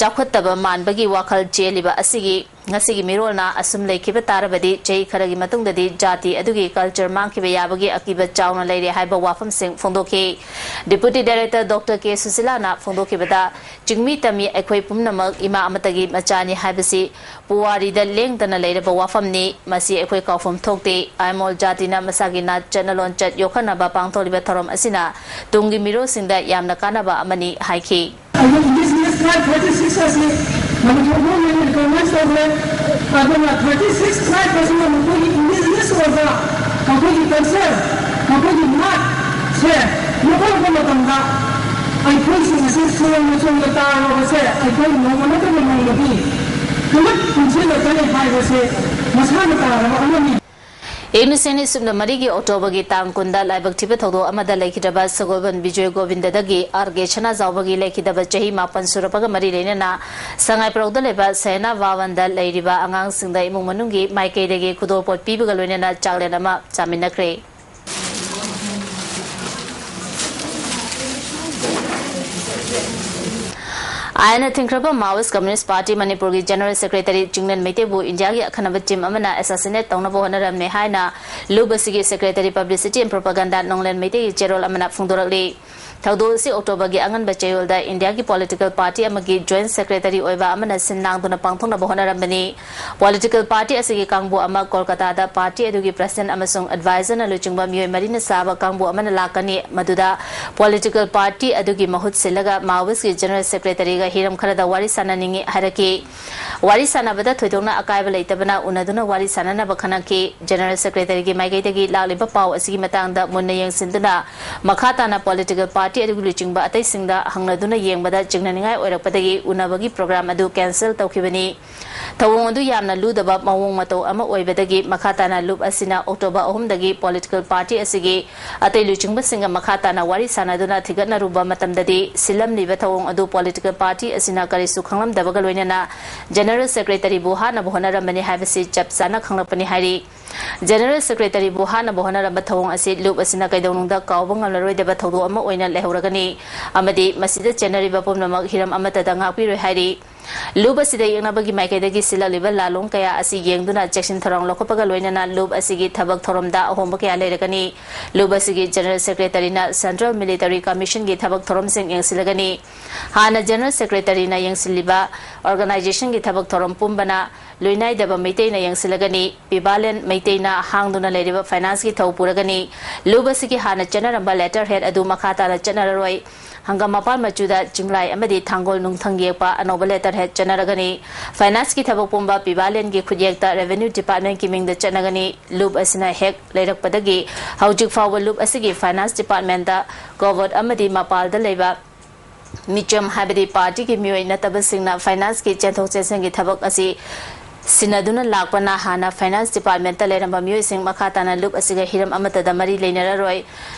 ꯆꯥꯎꯈꯠꯇꯕ ꯃꯥꯟꯕꯒꯤ ꯋꯥꯈꯜ ꯆꯦꯜꯂꯤꯕ ꯑꯁꯤꯒꯤ ꯉꯁꯤꯒꯤ ꯃꯤꯔꯣꯜꯅ ꯑꯁꯨꯝ ꯂꯩꯈꯤꯕ ꯇꯥꯔꯕꯗꯤ, ꯆꯍꯤ ꯈꯔꯒꯤ ꯃꯇꯨꯡꯗꯗꯤ ꯖꯥꯇꯤ ꯑꯗꯨꯒꯤ culture ꯃꯥꯡꯈꯤꯕ ꯌꯥꯕꯒꯤ ꯑꯀꯤꯕ ꯆꯥꯎꯅ ꯂꯩꯔꯦ ꯍꯥꯏꯕ ꯋꯥꯐꯝꯁꯤꯡ ꯐꯣꯡꯗꯣꯛꯈꯤ꯫ Deputy Director Doctor ꯀꯦ ꯁꯨꯁꯤꯂꯥꯅ ꯐꯣꯡꯗꯣꯛꯈꯤꯕꯗ, ꯆꯤꯡꯃꯤ ꯇꯝꯃꯤ ꯑꯩꯈꯣꯏ ꯄꯨꯝꯅꯃꯛ ꯏꯃꯥ ꯑꯃꯠꯇꯒꯤ ꯃꯆꯥꯅꯤ ꯍꯥꯏꯕꯁꯤ ꯄꯨꯋꯥꯔꯤꯗ ꯂꯦꯡꯗꯅ ꯂꯩꯔꯕ ꯋꯥꯐꯝꯅꯤ꯫ ꯃꯁꯤ ꯑꯩꯈꯣꯏ ꯀꯥꯎꯐꯝ ꯊꯣꯛꯇꯦ꯫ ꯑꯥꯏꯃꯣꯜ ꯖꯥꯇꯤꯅ ꯃꯁꯥꯒꯤ ꯅꯥꯠ ꯆꯠꯅ ꯂꯣꯟꯆꯠ ꯌꯣꯛꯈꯠꯅꯕ ꯄꯥꯡꯊꯣꯛꯂꯤꯕ ꯊꯧꯔꯝ ꯑꯁꯤꯅ ꯇꯨꯡꯒꯤ ꯃꯤꯔꯣꯜꯁꯤꯡꯗ ꯌꯥꯝꯅ ꯀꯥꯟꯅꯕ ꯑꯃꯅꯤ ꯍꯥꯏꯈꯤ꯫ ꯑꯩꯈꯣꯏ indigenous tribe thirty six ꯑꯁꯤ ꯃꯅꯤꯄꯨꯔ government recognize ꯇꯧꯈ꯭ꯔꯦ꯫ ꯑꯗꯨꯅ thirty six tribe ꯑꯁꯤꯅ ꯃꯈꯣꯏꯒꯤ indigenous ꯑꯣꯏꯕ ꯃꯈꯣꯏꯒꯤ culture, ꯃꯈꯣꯏꯒꯤ ꯅꯥꯠꯁꯦ ꯌꯣꯛꯈꯠꯂꯛꯄ ꯃꯇꯝꯗ ꯑꯩꯈꯣꯏꯁꯤꯡ ꯑꯁꯤ ꯁꯣꯏꯅ ꯁꯣꯏꯅ ꯇꯥꯔꯕꯁꯦ ꯑꯩꯈꯣꯏ ꯅꯣꯡꯃ ꯅꯠꯇ꯭ꯔꯒ ꯅꯣꯡꯃꯗꯤ ꯄꯨꯂꯞ ꯄꯨꯟꯁꯤꯜꯂꯛꯀꯅꯤ ꯍꯥꯏꯕꯁꯦ ꯃꯁꯥꯅ ꯇꯥꯔꯕ ꯑꯃꯅꯤ꯫ ꯏꯪ ꯂꯤꯁꯤꯡ ꯑꯅꯤ ꯁꯨꯞꯅ ꯃꯔꯤꯒꯤ ꯑꯣꯛꯇꯣꯕꯔꯒꯤ ꯇꯥꯡ ꯀꯨꯟꯗ ꯂꯥꯏꯕꯛ ꯊꯤꯕ ꯊꯧꯗꯣꯛ ꯑꯃꯗ ꯂꯩꯈꯤꯗꯕ ꯁꯒꯣꯜꯕꯟ ꯕꯤꯖꯣꯏ ꯒꯣꯕꯤꯟꯗꯗꯒꯤ ꯑꯥꯔ ꯀꯦ ꯁꯅꯥꯖꯥꯎꯕꯒꯤ ꯂꯩꯈꯤꯗꯕ ꯆꯍꯤ ꯃꯥꯄꯟ ꯁꯨꯔꯛꯄꯒ ꯃꯔꯤ ꯂꯩꯅꯅ ꯁꯉꯥꯏ ꯄ꯭ꯔꯧꯗ ꯂꯩꯕ ꯁꯍꯦꯅꯥ ꯚꯥꯋꯟꯗ ꯂꯩꯔꯤꯕ ꯑꯉꯥꯡꯁꯤꯡꯗ ꯏꯃꯨꯡ ꯃꯅꯨꯡꯒꯤ ꯃꯥꯏꯀꯩꯗꯒꯤ ꯈꯨꯗꯣꯜꯄꯣꯠ ꯄꯤꯕꯒ ꯂꯣꯏꯅꯅ ꯆꯥꯛꯂꯦꯟ ꯑꯃ ꯆꯥꯃꯤꯟꯅꯈ꯭ꯔꯦ꯫ ꯑꯥꯏꯟꯅ ꯊꯤꯡꯈ꯭ꯔꯕ Maoist Communist Party ꯃꯅꯤꯄꯨꯔꯒꯤ General Secretary ꯆꯤꯡꯂꯦꯟ ꯃꯩꯇꯩꯕꯨ ꯏꯟꯗꯤꯌꯥꯒꯤ ꯑꯈꯟꯅꯕ team ꯑꯃꯅ assassinate ꯇꯧꯅꯕ ꯍꯣꯠꯅꯔꯝꯃꯦ ꯍꯥꯏꯅ ꯂꯨꯞ ꯑꯁꯤꯒꯤ Secretary Publicity and Propaganda ꯅꯣꯡꯂꯦꯟ ꯃꯩꯇꯩꯒꯤ ꯆꯦꯔꯣꯜ ꯑꯃꯅ ꯐꯣꯡꯗꯣꯔꯛꯂꯤ꯫ ꯊꯧꯗꯣꯛ ꯑꯁꯤ ꯑꯣꯛꯇꯣꯕꯔꯒꯤ ꯑꯉꯟꯕ ꯆꯌꯣꯜꯗ ꯏꯟꯗꯤꯌꯥꯒꯤ ꯄꯣꯂꯤꯇꯤꯀꯦꯜ ꯄꯥꯔꯇꯤ ꯑꯃꯒꯤ ꯖꯣꯏꯟꯠ ꯁꯦꯀ꯭ꯔꯦꯇꯔꯤ ꯑꯣꯏꯕ ꯑꯃꯅ ꯁꯤꯟ ꯂꯥꯡꯗꯨꯅ ꯄꯥꯡꯊꯣꯛꯅꯕ ꯍꯣꯠꯅꯔꯝꯕꯅꯤ꯫ ꯄꯣꯂꯤꯇꯤꯀꯦꯜ ꯄꯥꯔꯇꯤ ꯑꯁꯤꯒꯤ ꯀꯥꯡꯕꯨ ꯑꯃ ꯀꯣꯜꯀꯇꯥꯗ ꯄꯥꯔꯇꯤ ꯑꯗꯨꯒꯤ ꯄ꯭ꯔꯁꯤꯗꯦꯟꯠ ꯑꯃꯁꯨꯡ ꯑꯦꯗꯚꯥꯏꯖꯔꯅ ꯂꯨꯆꯤꯡꯕ ꯃꯤꯑꯣꯏ ꯃꯔꯤꯅ ꯁꯥꯕ ꯀꯥꯡꯕꯨ ꯑꯃꯅ ꯂꯥꯛꯀꯅꯤ, ꯃꯗꯨꯗ ꯄꯣꯂꯤꯇꯤꯀꯦꯜ ꯄꯥꯔꯇꯤ ꯑꯗꯨꯒꯤ ꯃꯍꯨꯠ ꯁꯤꯜꯂꯒ ꯃꯥꯑꯣꯏꯁ꯭ꯠꯀꯤ ꯖꯦꯅꯔꯦꯜ ꯁꯦꯀ꯭ꯔꯦꯇꯔꯤꯒ ꯍꯤꯔꯝ ꯈꯔꯗ ꯋꯥꯔꯤ ꯁꯥꯟꯅꯅꯤꯡꯏ ꯍꯥꯏꯔꯛꯈꯤ꯫ ꯋꯥꯔꯤ ꯁꯥꯟꯅꯕꯗ ꯊꯣꯏꯗꯣꯛꯅ ꯑꯀꯥꯏꯕ ꯂꯩꯇꯕꯅ ꯎꯅꯗꯨꯅ ꯋꯥꯔꯤ ꯁꯥꯟꯅꯅꯕ ꯈꯟꯅꯈꯤ꯫ ꯖꯦꯅꯔꯦꯜ ꯁꯦꯀ꯭ꯔꯦꯇꯔꯤꯒꯤ ꯃꯥꯏꯀꯩꯗꯒꯤ ꯂꯥꯛꯂꯤꯕ ꯄꯥꯎ ꯑꯁꯤꯒꯤ ꯃꯇꯥꯡꯗ ꯃꯨꯟꯅ ꯌꯦꯡꯁꯤꯟꯗꯨꯅ ꯃꯈꯥ ꯇꯥꯅ ꯄꯣꯂꯤꯇꯤꯀꯦꯜ ꯄꯥꯔꯇꯤ ꯑꯗꯨꯒꯤ ꯂꯨꯆꯤꯡꯕ ꯑꯇꯩꯁꯤꯡꯗ ꯍꯪꯅꯗꯨꯅ ꯌꯦꯡꯕꯗ ꯆꯤꯡꯅꯅꯤꯡꯉꯥꯏ ꯑꯣꯏꯔꯛꯄꯗꯒꯤ ꯎꯅꯕꯒꯤ ꯄ꯭ꯔꯣꯒ꯭ꯔꯥꯝ ꯑꯗꯨ ꯀꯦꯟꯁꯦꯜ ꯇꯧꯈꯤꯕꯅꯤ꯫ ꯊꯧꯑꯣꯡ ꯑꯗꯨ ꯌꯥꯝꯅ ꯂꯨꯗꯕ ꯃꯑꯣꯡ ꯃꯇꯧ ꯑꯃ ꯑꯣꯏꯕꯗꯒꯤ ꯃꯈꯥ ꯇꯥꯅ ꯂꯨꯞ ꯑꯁꯤꯅ ꯑꯣꯛꯇꯣꯕꯔ ꯑꯍꯨꯝꯗꯒꯤ ꯄꯣꯂꯤꯇꯤꯀꯦꯜ ꯄꯥꯔꯇꯤ ꯑꯁꯤꯒꯤ ꯑꯇꯩ ꯂꯨꯆꯤꯡꯕꯁꯤꯡꯒ ꯃꯈꯥ ꯇꯥꯅ ꯋꯥꯔꯤ ꯁꯥꯟꯅꯗꯨꯅ ꯊꯤꯒꯠꯅꯔꯨꯕ ꯃꯇꯝꯗꯗꯤ, ꯁꯤꯜꯂꯝꯂꯤꯕ ꯊꯧꯑꯣꯡ ꯑꯗꯨ ꯄꯣꯂꯤꯇꯤꯀꯦꯜ ꯄꯥꯔꯇꯤ ꯑꯁꯤꯅ ꯀꯔꯤꯁꯨ ꯈꯪꯂꯝꯗꯕꯒ ꯂꯣꯏꯅꯅ ꯖꯦꯅꯔꯦꯜ ꯁꯦꯀ꯭ꯔꯦꯇꯔꯤꯕꯨ ꯍꯥꯠꯅꯕ ꯍꯣꯠꯅꯔꯝꯕꯅꯤ ꯍꯥꯏꯕꯁꯤ ꯆꯞ ꯆꯥꯅ ꯈꯪꯂꯛꯄꯅꯤ ꯍꯥꯏꯔꯤ꯫ ꯖꯦꯅꯔꯦꯜ ꯁꯦꯀ꯭ꯔꯦꯇꯔꯤꯕꯨ ꯍꯥꯠꯅꯕ ꯍꯣꯠꯅꯔꯝꯕ ꯊꯧꯑꯣꯡ ꯑꯁꯤ ꯂꯨꯞ ꯑꯁꯤꯅ ꯀꯩꯗꯧꯅꯨꯡꯗ ꯀꯥꯎꯕ ꯉꯝꯂꯔꯣꯏꯗꯕ ꯊꯧꯗꯣꯛ ꯑꯃ ꯑꯣꯏꯅ ꯂꯩꯍꯧꯔꯒꯅꯤ ꯑꯃꯗꯤ ꯃꯁꯤꯗ ꯆꯦꯟꯅꯔꯤꯕ ꯄꯨꯝꯅꯃꯛ ꯍꯤꯔꯝ ꯑꯃꯠꯇꯗ ꯉꯥꯛꯄꯤꯔꯣꯏ ꯍꯥꯏꯔꯤ꯫ ꯂꯨꯞ ꯑꯁꯤꯗ ꯌꯦꯛꯅꯕꯒꯤ ꯃꯥꯏꯀꯩꯗꯒꯤ ꯁꯤꯜꯂꯛꯂꯤꯕ ꯂꯥꯂꯣꯡ ꯀꯌꯥ ꯑꯁꯤ ꯌꯦꯡꯗꯨꯅ ꯆꯦꯛꯁꯤꯟ ꯊꯧꯔꯥꯡ ꯂꯧꯈꯠꯄꯒ ꯂꯣꯏꯅꯅ ꯂꯨꯞ ꯑꯁꯤꯒꯤ ꯊꯕꯛ ꯊꯧꯔꯝꯗ ꯑꯍꯣꯡꯕ ꯀꯌꯥ ꯂꯩꯔꯒꯅꯤ꯫ ꯂꯨꯞ ꯑꯁꯤꯒꯤ ꯖꯦꯅꯔꯦꯜ ꯁꯦꯀ꯭ꯔꯦꯇꯔꯤꯅ ꯁꯦꯟꯇ꯭ꯔꯦꯜ ꯃꯤꯂꯤꯇꯔꯤ ꯀꯃꯤꯁꯟꯒꯤ ꯊꯕꯛ ꯊꯧꯔꯝꯁꯤꯡ ꯌꯦꯡꯁꯤꯜꯂꯒꯅꯤ꯫ ꯍꯥꯟꯅ ꯖꯦꯅꯔꯦꯜ ꯁꯦꯀ꯭ꯔꯦꯇꯔꯤꯅ ꯌꯦꯡꯁꯤꯜꯂꯤꯕ ꯑꯣꯔꯒꯅꯥꯏꯖꯦꯁꯟꯒꯤ ꯊꯕꯛ ꯊꯧꯔꯝ ꯄꯨꯝꯕꯅ ꯂꯣꯏꯅꯥꯏꯗꯕ ꯃꯩꯇꯩꯅ ꯌꯦꯡꯁꯤꯜꯂꯒꯅꯤ꯫ ꯄꯤꯕꯥꯂꯦꯟ ꯃꯩꯇꯩꯅ ꯍꯥꯡꯗꯨꯅ ꯂꯩꯔꯤꯕ ꯐꯥꯏꯅꯥꯟꯁꯀꯤ ꯊꯧ ꯄꯨꯔꯒꯅꯤ꯫ ꯂꯨꯞ ꯑꯁꯤꯒꯤ ꯍꯥꯟꯅ ꯆꯠꯅꯔꯝꯕ ꯂꯦꯇꯔ ꯍꯦꯗ ꯑꯗꯨ ꯃꯈꯥ ꯇꯥꯅ ꯆꯠꯅꯔꯔꯣꯏ꯫ ꯍꯪꯒꯥꯝ ꯃꯄꯥꯟ ꯃꯆꯨꯗ ꯆꯤꯡꯂꯥꯏ ꯑꯃꯗꯤ ꯊꯥꯡꯒꯣꯜ ꯅꯨꯡꯊꯪ ꯌꯦꯛꯄ ꯑꯅꯧꯕ ꯂꯦꯇꯔ ꯍꯦꯗ ꯆꯠꯅꯔꯒꯅꯤ꯫ ꯐꯥꯏꯅꯥꯟꯁꯀꯤ ꯊꯕꯛ ꯄꯨꯝꯕ ꯄꯤꯕꯥꯂꯦꯟꯒꯤ ꯈꯨꯠꯌꯦꯛꯇ ꯔꯦꯚꯦꯅ꯭ꯌꯨ ꯗꯤꯄꯥꯔꯠꯃꯦꯟꯠꯀꯤ ꯃꯤꯡꯗ ꯆꯠꯅꯒꯅꯤ꯫ ꯂꯨꯞ ꯑꯁꯤꯅ ꯍꯦꯛ ꯂꯩꯔꯛꯄꯗꯒꯤ ꯍꯧꯖꯤꯛ ꯐꯥꯎꯕ ꯂꯨꯞ ꯑꯁꯤꯒꯤ ꯐꯥꯏꯅꯥꯟꯁ ꯗꯤꯄꯥꯔꯠꯃꯦꯟꯠꯇ ꯀꯣꯚꯔꯠ ꯑꯃꯗꯤ ꯃꯄꯥꯟꯗ ꯂꯩꯕ ꯃꯤꯆꯝ ꯍꯥꯏꯕꯗꯤ ꯄꯥꯔꯇꯤꯒꯤ ꯃꯤꯑꯣꯏ ꯅꯠꯇꯕꯁꯤꯡꯅ ꯐꯥꯏꯅꯥꯟꯁꯀꯤ ꯆꯦꯟꯊꯣꯛ ꯆꯦꯟꯁꯤꯟꯒꯤ ꯊꯕꯛ ꯑꯁꯤ ꯁꯤꯟꯅꯗꯨꯅ ꯂꯥꯛꯄꯅ ꯍꯥꯟꯅ ꯐꯥꯏꯅꯥꯟꯁ ꯗꯤꯄꯥꯔꯠꯃꯦꯟꯠꯇ ꯂꯩꯔꯝꯕ ꯃꯤꯑꯣꯏꯁꯤꯡ ꯃꯈꯥ ꯇꯥꯅ ꯂꯨꯞ ꯑꯁꯤꯒ ꯍꯤꯔꯝ ꯑꯃꯠꯇꯗ ꯃꯔꯤ ꯂꯩꯅꯔꯔꯣꯏ꯫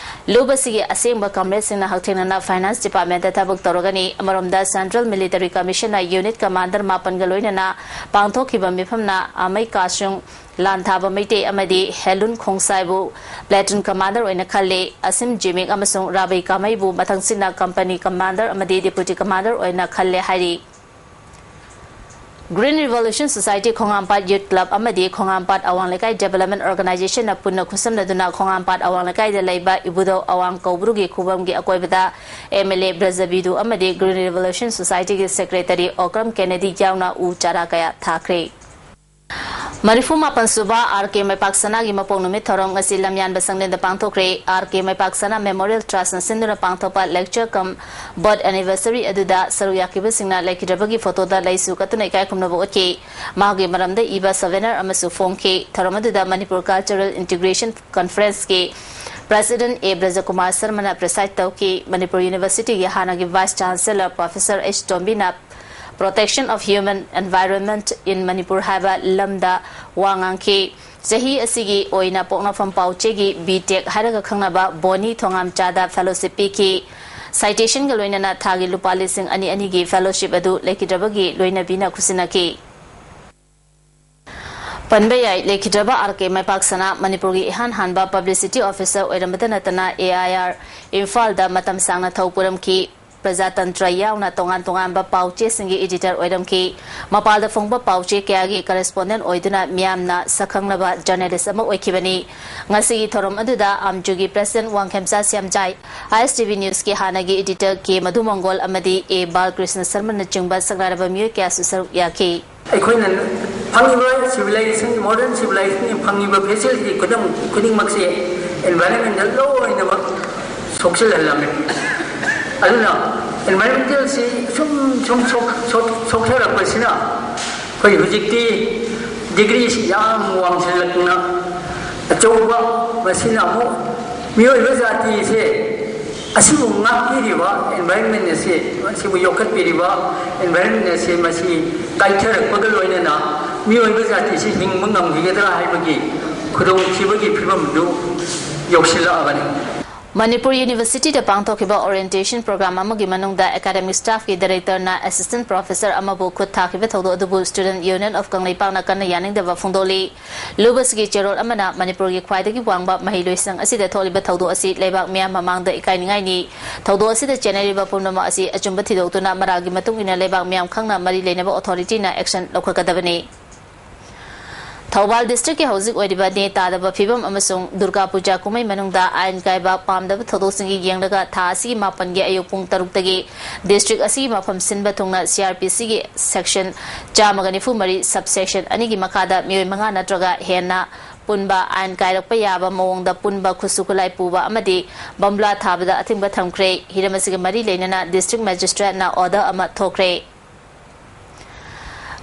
ꯂꯨꯞ ꯑꯁꯤꯒꯤ ꯑꯁꯦꯡꯕ ꯀꯝꯔꯦꯗꯁꯤꯡꯅ ꯍꯛꯊꯦꯡꯅꯅ ꯐꯥꯏꯅꯥꯟꯁ ꯗꯤꯄꯥꯔꯠꯃꯦꯟꯠꯇ ꯊꯕꯛ ꯇꯧꯔꯒꯅꯤ꯫ ꯑꯃꯔꯣꯝꯗ ꯁꯦꯟꯇ꯭ꯔꯦꯜ ꯃꯤꯂꯤꯇꯔꯤ ꯀꯃꯤꯁꯟꯅ ꯌꯨꯅꯤꯠ ꯀꯃꯥꯟꯗꯔ ꯃꯥꯄꯟꯒ ꯂꯣꯏꯅꯅ ꯄꯥꯡꯊꯣꯛꯈꯤꯕ ꯃꯤꯐꯝꯅ ꯑꯃꯩ ꯀꯥꯁꯨꯡ, ꯂꯥꯟ ꯊꯥꯕ ꯃꯩꯇꯩ ꯑꯃꯗꯤ ꯍꯦꯂꯨꯟ ꯈꯣꯡꯁꯥꯏꯕꯨ ꯄ꯭ꯂꯦꯇꯨꯟ ꯀꯃꯥꯟꯗꯔ ꯑꯣꯏꯅ ꯈꯜꯂꯤ꯫ ꯑꯁꯤꯝ ꯖꯤꯃꯤꯛ ꯑꯃꯁꯨꯡ ꯔꯥꯕꯩ ꯀꯥꯃꯩꯕꯨ ꯃꯊꯪꯁꯤꯠꯅ ꯀꯝꯄꯅꯤ ꯀꯃꯥꯟꯗꯔ ꯑꯃꯗꯤ ꯗꯤꯄꯨꯇꯤ ꯀꯃꯥꯟꯗꯔ ꯑꯣꯏꯅ ꯈꯜꯂꯦ ꯍꯥꯏꯔꯤ꯫ Green Revolution Society, ꯈꯣꯡꯉꯥꯝꯄꯥꯠ Youth Club ꯑꯃꯗꯤ ꯈꯣꯡꯉꯥꯝꯄꯥꯠ ꯑꯋꯥꯡ ꯂꯩꯀꯥꯏ Development Organization ꯅ ꯄꯨꯟꯅ ꯈꯨꯠꯁꯝꯅꯗꯨꯅ ꯈꯣꯡꯉꯥꯝꯄꯥꯠ ꯑꯋꯥꯡ ꯂꯩꯀꯥꯏꯗ ꯂꯩꯕ ꯏꯕꯨꯙꯧ ꯑꯋꯥꯡ ꯀꯧꯕ꯭ꯔꯨꯒꯤ ꯈꯨꯕꯝꯒꯤ ꯑꯀꯣꯏꯕꯗ M L A ꯕ꯭ꯔꯖꯕꯤꯗꯨ ꯑꯃꯗꯤ Green Revolution Society ꯒꯤ Secretary ꯑꯣꯀ꯭ꯔꯝ ꯀꯦꯅꯦꯗꯤ ꯌꯥꯎꯅ ꯎ ꯆꯥꯔꯥ ꯀꯌꯥ ꯊꯥꯈ꯭ꯔꯦ꯫ ꯃꯔꯤꯐꯨ ꯃꯥꯄꯟ ꯁꯨꯕ R K ꯃꯩꯄꯥꯛ ꯁꯅꯥꯒꯤ ꯃꯄꯣꯛ ꯅꯨꯃꯤꯠ ꯊꯧꯔꯝ ꯉꯁꯤ ꯂꯝꯌꯥꯟꯕ ꯁꯪꯂꯦꯟꯗ ꯄꯥꯡꯊꯣꯛꯈ꯭ꯔꯦ꯫ R K ꯃꯩꯄꯥꯛ ꯁꯅꯥ Memorial Trust ꯅ ꯁꯤꯟꯗꯨꯅ ꯄꯥꯡꯊꯣꯛꯄ lecture cum birth anniversary ꯑꯗꯨꯗ ꯁꯔꯨꯛ ꯌꯥꯈꯤꯕꯁꯤꯡꯅ ꯂꯩꯈꯤꯗ꯭ꯔꯕꯒꯤ ꯐꯣꯇꯣꯗ ꯂꯩꯁꯨ ꯀꯠꯇꯨꯅ ꯏꯀꯥꯏ ꯈꯨꯝꯅꯕ ꯎꯠꯈꯤ꯫ ꯃꯍꯥꯛꯀꯤ ꯃꯔꯝꯗ ꯏꯕ souvenir ꯑꯃꯁꯨ ꯐꯣꯡꯈꯤ꯫ ꯊꯧꯔꯝ ꯑꯗꯨꯗ Manipur Cultural Integration Conference ꯀꯤ President A ꯕ꯭ꯔꯖꯀꯨꯃꯥꯔ ꯁꯔꯃꯅ preside ꯇꯧꯈꯤ꯫ ꯃꯅꯤꯄꯨꯔ University ꯒꯤ ꯍꯥꯟꯅꯒꯤ Vice Chancellor Professor H ꯇꯣꯝꯕꯤꯅ Protection of Human Environment in Manipur ꯍꯥꯏꯕ ꯂꯝꯗ ꯋꯥ ꯉꯥꯡꯈꯤ꯫ ꯆꯍꯤ ꯑꯁꯤꯒꯤ ꯑꯣꯏꯅ ꯄꯣꯛꯅꯐꯝ ꯄꯥꯎꯆꯦꯒꯤ B Tech ꯍꯥꯏꯔꯒ ꯈꯪꯅꯕ ꯕꯣꯅꯤ ꯊꯣꯉꯥꯝꯆꯥꯗ fellowship ꯄꯤꯈꯤ꯫ Citation ꯒ ꯂꯣꯏꯅꯅ ꯊꯥꯒꯤ ꯂꯨꯄꯥ ꯂꯤꯁꯤꯡ ꯑꯅꯤ ꯑꯅꯤꯒꯤ fellowship ꯑꯗꯨ ꯂꯩꯈꯤꯗ꯭ꯔꯕꯒꯤ ꯂꯣꯏꯅꯕꯤꯅ ꯈꯨꯠꯁꯤꯟꯅꯈꯤ꯫ ꯄꯟꯕ ꯌꯥꯏ, ꯂꯩꯈꯤꯗ꯭ꯔꯕ R K ꯃꯩꯄꯥꯛ ꯁꯅꯥ ꯃꯅꯤꯄꯨꯔꯒꯤ ꯏꯍꯥꯟ ꯍꯥꯟꯕ publicity officer ꯑꯣꯏꯔꯝꯕꯇ ꯅꯠꯇꯅ A I R ꯏꯝꯐꯥꯜꯗ ꯃꯇꯝ ꯁꯥꯡꯅ ꯊꯧ ꯄꯨꯔꯝꯈꯤ꯫ ꯄ꯭ꯔꯖꯥꯇꯟꯇ꯭ꯔ ꯌꯥꯎꯅ ꯇꯣꯉꯥꯟ ꯇꯣꯉꯥꯟꯕ ꯄꯥꯎꯆꯦꯁꯤꯡꯒꯤ editor ꯑꯣꯏꯔꯝꯈꯤ꯫ ꯃꯄꯥꯟꯗ ꯐꯣꯡꯕ ꯄꯥꯎꯆꯦ ꯀꯌꯥꯒꯤ correspondent ꯑꯣꯏꯗꯨꯅ ꯃꯤꯌꯥꯝꯅ ꯁꯛꯈꯪꯂꯕ journalist ꯑꯃ ꯑꯣꯏꯈꯤꯕꯅꯤ꯫ ꯉꯁꯤꯒꯤ ꯊꯧꯔꯝ ꯑꯗꯨꯗ ꯑꯥꯝꯖꯨꯒꯤ President Wangkhemcha Shyamjai, I S T V News ꯀꯤ ꯍꯥꯟꯅꯒꯤ editor K ꯃꯙꯨꯃꯪꯒꯣꯜ ꯑꯃꯗꯤ A ꯕꯥꯜꯀ꯭ꯔꯤꯁꯅ ꯁꯔꯃꯅꯆꯤꯡꯕ ꯁꯛꯅꯥꯏꯔꯕ ꯃꯤꯑꯣꯏ ꯀꯌꯥꯁꯨ ꯁꯔꯨꯛ ꯌꯥꯈꯤ꯫ ꯑꯩꯈꯣꯏꯅ ꯐꯪꯉꯤꯕ civilization, modern civilization ꯐꯪꯉꯤꯕ facility ꯈꯨꯗꯝ-, ꯈꯨꯗꯤꯡꯃꯛꯁꯦ environment ꯂꯣꯏꯅꯃꯛ ꯁꯣꯛꯆꯤꯜꯍꯜꯂꯝꯃꯦ꯫ ꯑꯗꯨꯅ environment ꯁꯤ ꯁꯨꯝ ꯁꯨꯝ ꯁꯣꯛ-, ꯁꯣꯛ-, ꯁꯣꯛꯆꯔꯛꯄꯁꯤꯅ ꯑꯩꯈꯣꯏ ꯍꯧꯖꯤꯛꯇꯤ degree ꯁꯤ ꯌꯥꯝ ꯋꯥꯡꯁꯤꯜꯂꯛꯇꯨꯅ ꯑꯆꯧꯕ, ꯃꯁꯤꯅ ꯑꯃꯨꯛ ꯃꯤꯑꯣꯏꯕ ꯖꯥꯇꯤꯁꯦ ꯑꯁꯤꯕꯨ ꯉꯥꯛꯄꯤꯔꯤꯕ environment ꯑꯁꯤ, ꯑꯁꯤꯕꯨ ꯌꯣꯛꯈꯠꯄꯤꯔꯤꯕ environment ꯑꯁꯤ ꯃꯁꯤ ꯀꯥꯏꯊꯔꯛꯄꯒ ꯂꯣꯏꯅꯅ ꯃꯤꯑꯣꯏꯕ ꯖꯥꯇꯤꯁꯤ ꯍꯤꯡꯕ ꯉꯝꯈꯤꯒꯗ꯭ꯔꯥ ꯍꯥꯏꯕꯒꯤ ꯈꯨꯗꯣꯡꯊꯤꯕꯒꯤ ꯐꯤꯕꯝꯗꯨ ꯌꯧꯁꯤꯜꯂꯛꯑꯕꯅꯤ꯫ ꯃꯅꯤꯄꯨꯔ ꯌꯨꯅꯤꯚꯔꯁꯤꯇꯤꯗ ꯄꯥꯡꯊꯣꯛꯈꯤꯕ orientation program ꯑꯃꯒꯤ ꯃꯅꯨꯡꯗ academic staffꯀꯤ directorꯅ assistant professor ꯑꯃꯕꯨ ꯈꯨꯠ ꯊꯥꯈꯤꯕ ꯊꯧꯗꯣꯛ ꯑꯗꯨꯕꯨ Student Union of ꯀꯪꯂꯩꯄꯥꯛꯅ ꯀꯟꯅ ꯌꯥꯅꯤꯡꯗꯕ ꯐꯣꯡꯗꯣꯛꯂꯤ꯫ ꯂꯨꯕꯁꯤꯒꯤ ꯆꯦꯔꯣꯜ ꯑꯃꯅ ꯃꯅꯤꯄꯨꯔꯒꯤ ꯈ꯭ꯋꯥꯏꯗꯒꯤ ꯋꯥꯡꯕ ꯃꯍꯩꯂꯣꯏꯁꯪ ꯑꯁꯤꯗ ꯊꯣꯛꯂꯤꯕ ꯊꯧꯗꯣꯛ ꯑꯁꯤ ꯂꯩꯕꯥꯛ ꯃꯤꯌꯥꯝ ꯃꯃꯥꯡꯗ ꯏꯀꯥꯏꯅꯤꯡꯉꯥꯏꯅꯤ꯫ ꯊꯧꯗꯣꯛ ꯑꯁꯤꯗ ꯆꯦꯟꯅꯔꯤꯕ ꯄꯨꯝꯅꯃꯛ ꯑꯁꯤ ꯑꯆꯨꯝꯕ ꯊꯤꯗꯣꯛꯇꯨꯅ ꯃꯔꯥꯜꯒꯤ ꯃꯇꯨꯡ ꯏꯟꯅ ꯂꯩꯕꯥꯛ ꯃꯤꯌꯥꯝ ꯈꯪꯅ ꯃꯔꯤ ꯂꯩꯅꯕ authorityꯅ action ꯂꯧꯈꯠꯀꯗꯕꯅꯤ꯫ ꯊꯧꯕꯥꯜ districtꯀꯤ ꯍꯧꯖꯤꯛ ꯑꯣꯏꯔꯤꯕ ꯅꯦ ꯇꯥꯗꯕ ꯐꯤꯕꯝ ꯑꯃꯁꯨꯡ ꯗꯨꯔꯒꯥ ꯄꯨꯖꯥ ꯀꯨꯝꯍꯩ ꯃꯅꯨꯡꯗ ꯑꯥꯏꯟ ꯀꯥꯏꯕ ꯄꯥꯝꯗꯕ ꯊꯧꯗꯣꯛꯁꯤꯡꯒꯤ ꯌꯦꯡꯂꯒ ꯊꯥ ꯑꯁꯤꯒꯤ ꯃꯥꯄꯟꯒꯤ ꯑꯌꯨꯛ ꯄꯨꯡ ꯇꯔꯨꯛꯇꯒꯤ district ꯑꯁꯤꯒꯤ ꯃꯐꯝ ꯁꯤꯟꯕ ꯊꯨꯡꯅ CrPCꯒꯤ section ꯆꯥꯝꯃꯒ ꯅꯤꯐꯨ ꯃꯔꯤ subsection ꯑꯅꯤꯒꯤ ꯃꯈꯥꯗ ꯃꯤꯑꯣꯏ ꯃꯉꯥ ꯅꯠꯇ꯭ꯔꯒ ꯍꯦꯟꯅ ꯄꯨꯟꯕ ꯑꯥꯏꯟ ꯀꯥꯏꯔꯛꯄ ꯌꯥꯕ ꯃꯑꯣꯡꯗ ꯄꯨꯟꯕ ꯈꯨꯠꯁꯨ ꯈꯨꯠꯂꯥꯏ ꯄꯨꯕ ꯑꯃꯗꯤ ꯕꯝꯕ꯭ꯂꯥ ꯊꯥꯕꯗ ꯑꯊꯤꯡꯕ ꯊꯝꯈ꯭ꯔꯦ꯫ ꯍꯤꯔꯝ ꯑꯁꯤꯒ ꯃꯔꯤ ꯂꯩꯅꯅ district magistrateꯅ order ꯑꯃ ꯊꯣꯛꯈ꯭ꯔꯦ꯫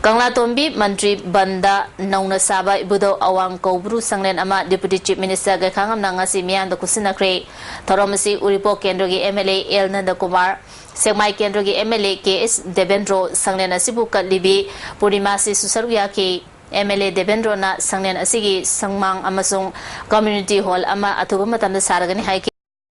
ꯀꯪꯂꯥꯇꯣꯝꯕꯤ ꯃꯟꯇ꯭ꯔꯤ ꯕꯟꯗ ꯅꯧꯅ ꯁꯥꯕ ꯏꯕꯨꯙꯧ ꯑꯋꯥꯡ ꯀꯧꯕ꯭ꯔꯨ ꯁꯪꯂꯦꯟ ꯑꯃ Deputy Chief Minister ꯒꯩꯈꯥꯉꯝꯅ ꯉꯁꯤ ꯃꯤꯌꯥꯝꯗ ꯈꯨꯠꯁꯤꯟꯅꯈ꯭ꯔꯦ꯫ ꯊꯧꯔꯝ ꯑꯁꯤ ꯎꯔꯤꯄꯣꯛ ꯀꯦꯟꯗ꯭ꯔꯒꯤ MLA ꯑꯦꯜ ꯅꯟꯗꯀꯨꯃꯥꯔ, ꯁꯦꯛꯃꯥꯏ ꯀꯦꯟꯗ꯭ꯔꯒꯤ MLA ꯀꯦ ꯑꯦꯁ ꯗꯦꯕꯦꯟꯗ꯭ꯔꯣ, ꯁꯪꯂꯦꯟ ꯑꯁꯤꯕꯨ ꯀꯠꯂꯤꯕꯤ ꯄꯨꯔꯅꯤꯃꯥꯁꯤꯁꯨ ꯁꯔꯨꯛ ꯌꯥꯈꯤ꯫ MLA ꯗꯦꯕꯦꯟꯗ꯭ꯔꯣꯅ ꯁꯪꯂꯦꯟ ꯑꯁꯤꯒꯤ ꯁꯪꯃꯥꯡ ꯑꯃꯁꯨꯡ community hall ꯑꯃ ꯑꯊꯨꯕ ꯃꯇꯝꯗ ꯁꯥꯔꯒꯅꯤ ꯍꯥꯏꯈꯤ꯫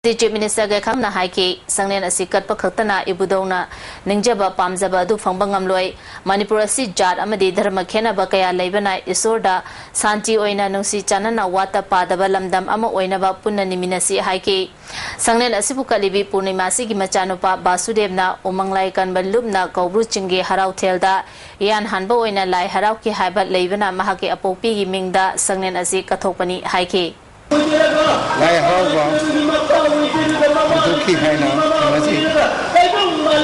Deputy Chief Minister ꯒꯩꯈꯥꯝꯅ ꯍꯥꯏꯈꯤ, ꯁꯪꯂꯦꯟ ꯑꯁꯤ ꯀꯠꯄ ꯈꯛꯇꯅ ꯏꯕꯨꯙꯧꯅ ꯅꯤꯡꯖꯕ ꯄꯥꯝꯖꯕ ꯑꯗꯨ ꯐꯪꯕ ꯉꯝꯂꯣꯏ꯫ ꯃꯅꯤꯄꯨꯔ ꯑꯁꯤ ꯖꯥꯠ ꯑꯃꯗꯤ ꯙꯔꯃ ꯈꯦꯠꯅꯕ ꯀꯌꯥ ꯂꯩꯕꯅ ꯏꯁꯣꯔꯗ ꯁꯥꯟꯇꯤ ꯑꯣꯏꯅ ꯅꯨꯡꯁꯤ ꯆꯥꯟꯅꯅ ꯋꯥꯠꯇ ꯄꯥꯗꯕ ꯂꯝꯗꯝ ꯑꯃ ꯑꯣꯏꯅꯕ ꯄꯨꯟꯅ ꯅꯤꯃꯤꯟꯅꯁꯤ ꯍꯥꯏꯈꯤ꯫ ꯁꯪꯂꯦꯟ ꯑꯁꯤꯕꯨ ꯀꯠꯂꯤꯕꯤ ꯄꯨꯔꯅꯤꯃꯥꯁꯤꯒꯤ ꯃꯆꯥꯅꯨꯄꯥ ꯕꯥꯁꯨꯗꯦꯕꯅ ꯎꯃꯪꯂꯥꯏ ꯀꯟꯕ ꯂꯨꯞꯅ ꯀꯧꯕ꯭ꯔꯨ ꯆꯤꯡꯒꯤ ꯍꯔꯥꯎꯊꯦꯜꯗ ꯏꯌꯥꯟ ꯍꯥꯟꯕ ꯑꯣꯏꯅ ꯂꯥꯏ ꯍꯔꯥꯎꯈꯤ ꯍꯥꯏꯕ ꯂꯩꯕꯅ ꯃꯍꯥꯛꯀꯤ ꯑꯄꯣꯛꯄꯤꯒꯤ ꯃꯤꯡꯗ ꯁꯪꯂꯦꯟ ꯑꯁꯤ ꯀꯠꯊꯣꯛꯄꯅꯤ ꯍꯥꯏꯈꯤ꯫ ꯂꯥꯏ ꯍꯔꯥꯎꯕ ꯍꯧꯗꯣꯛꯈꯤ ꯍꯥꯏꯅ ꯈꯪꯅꯖꯩ꯫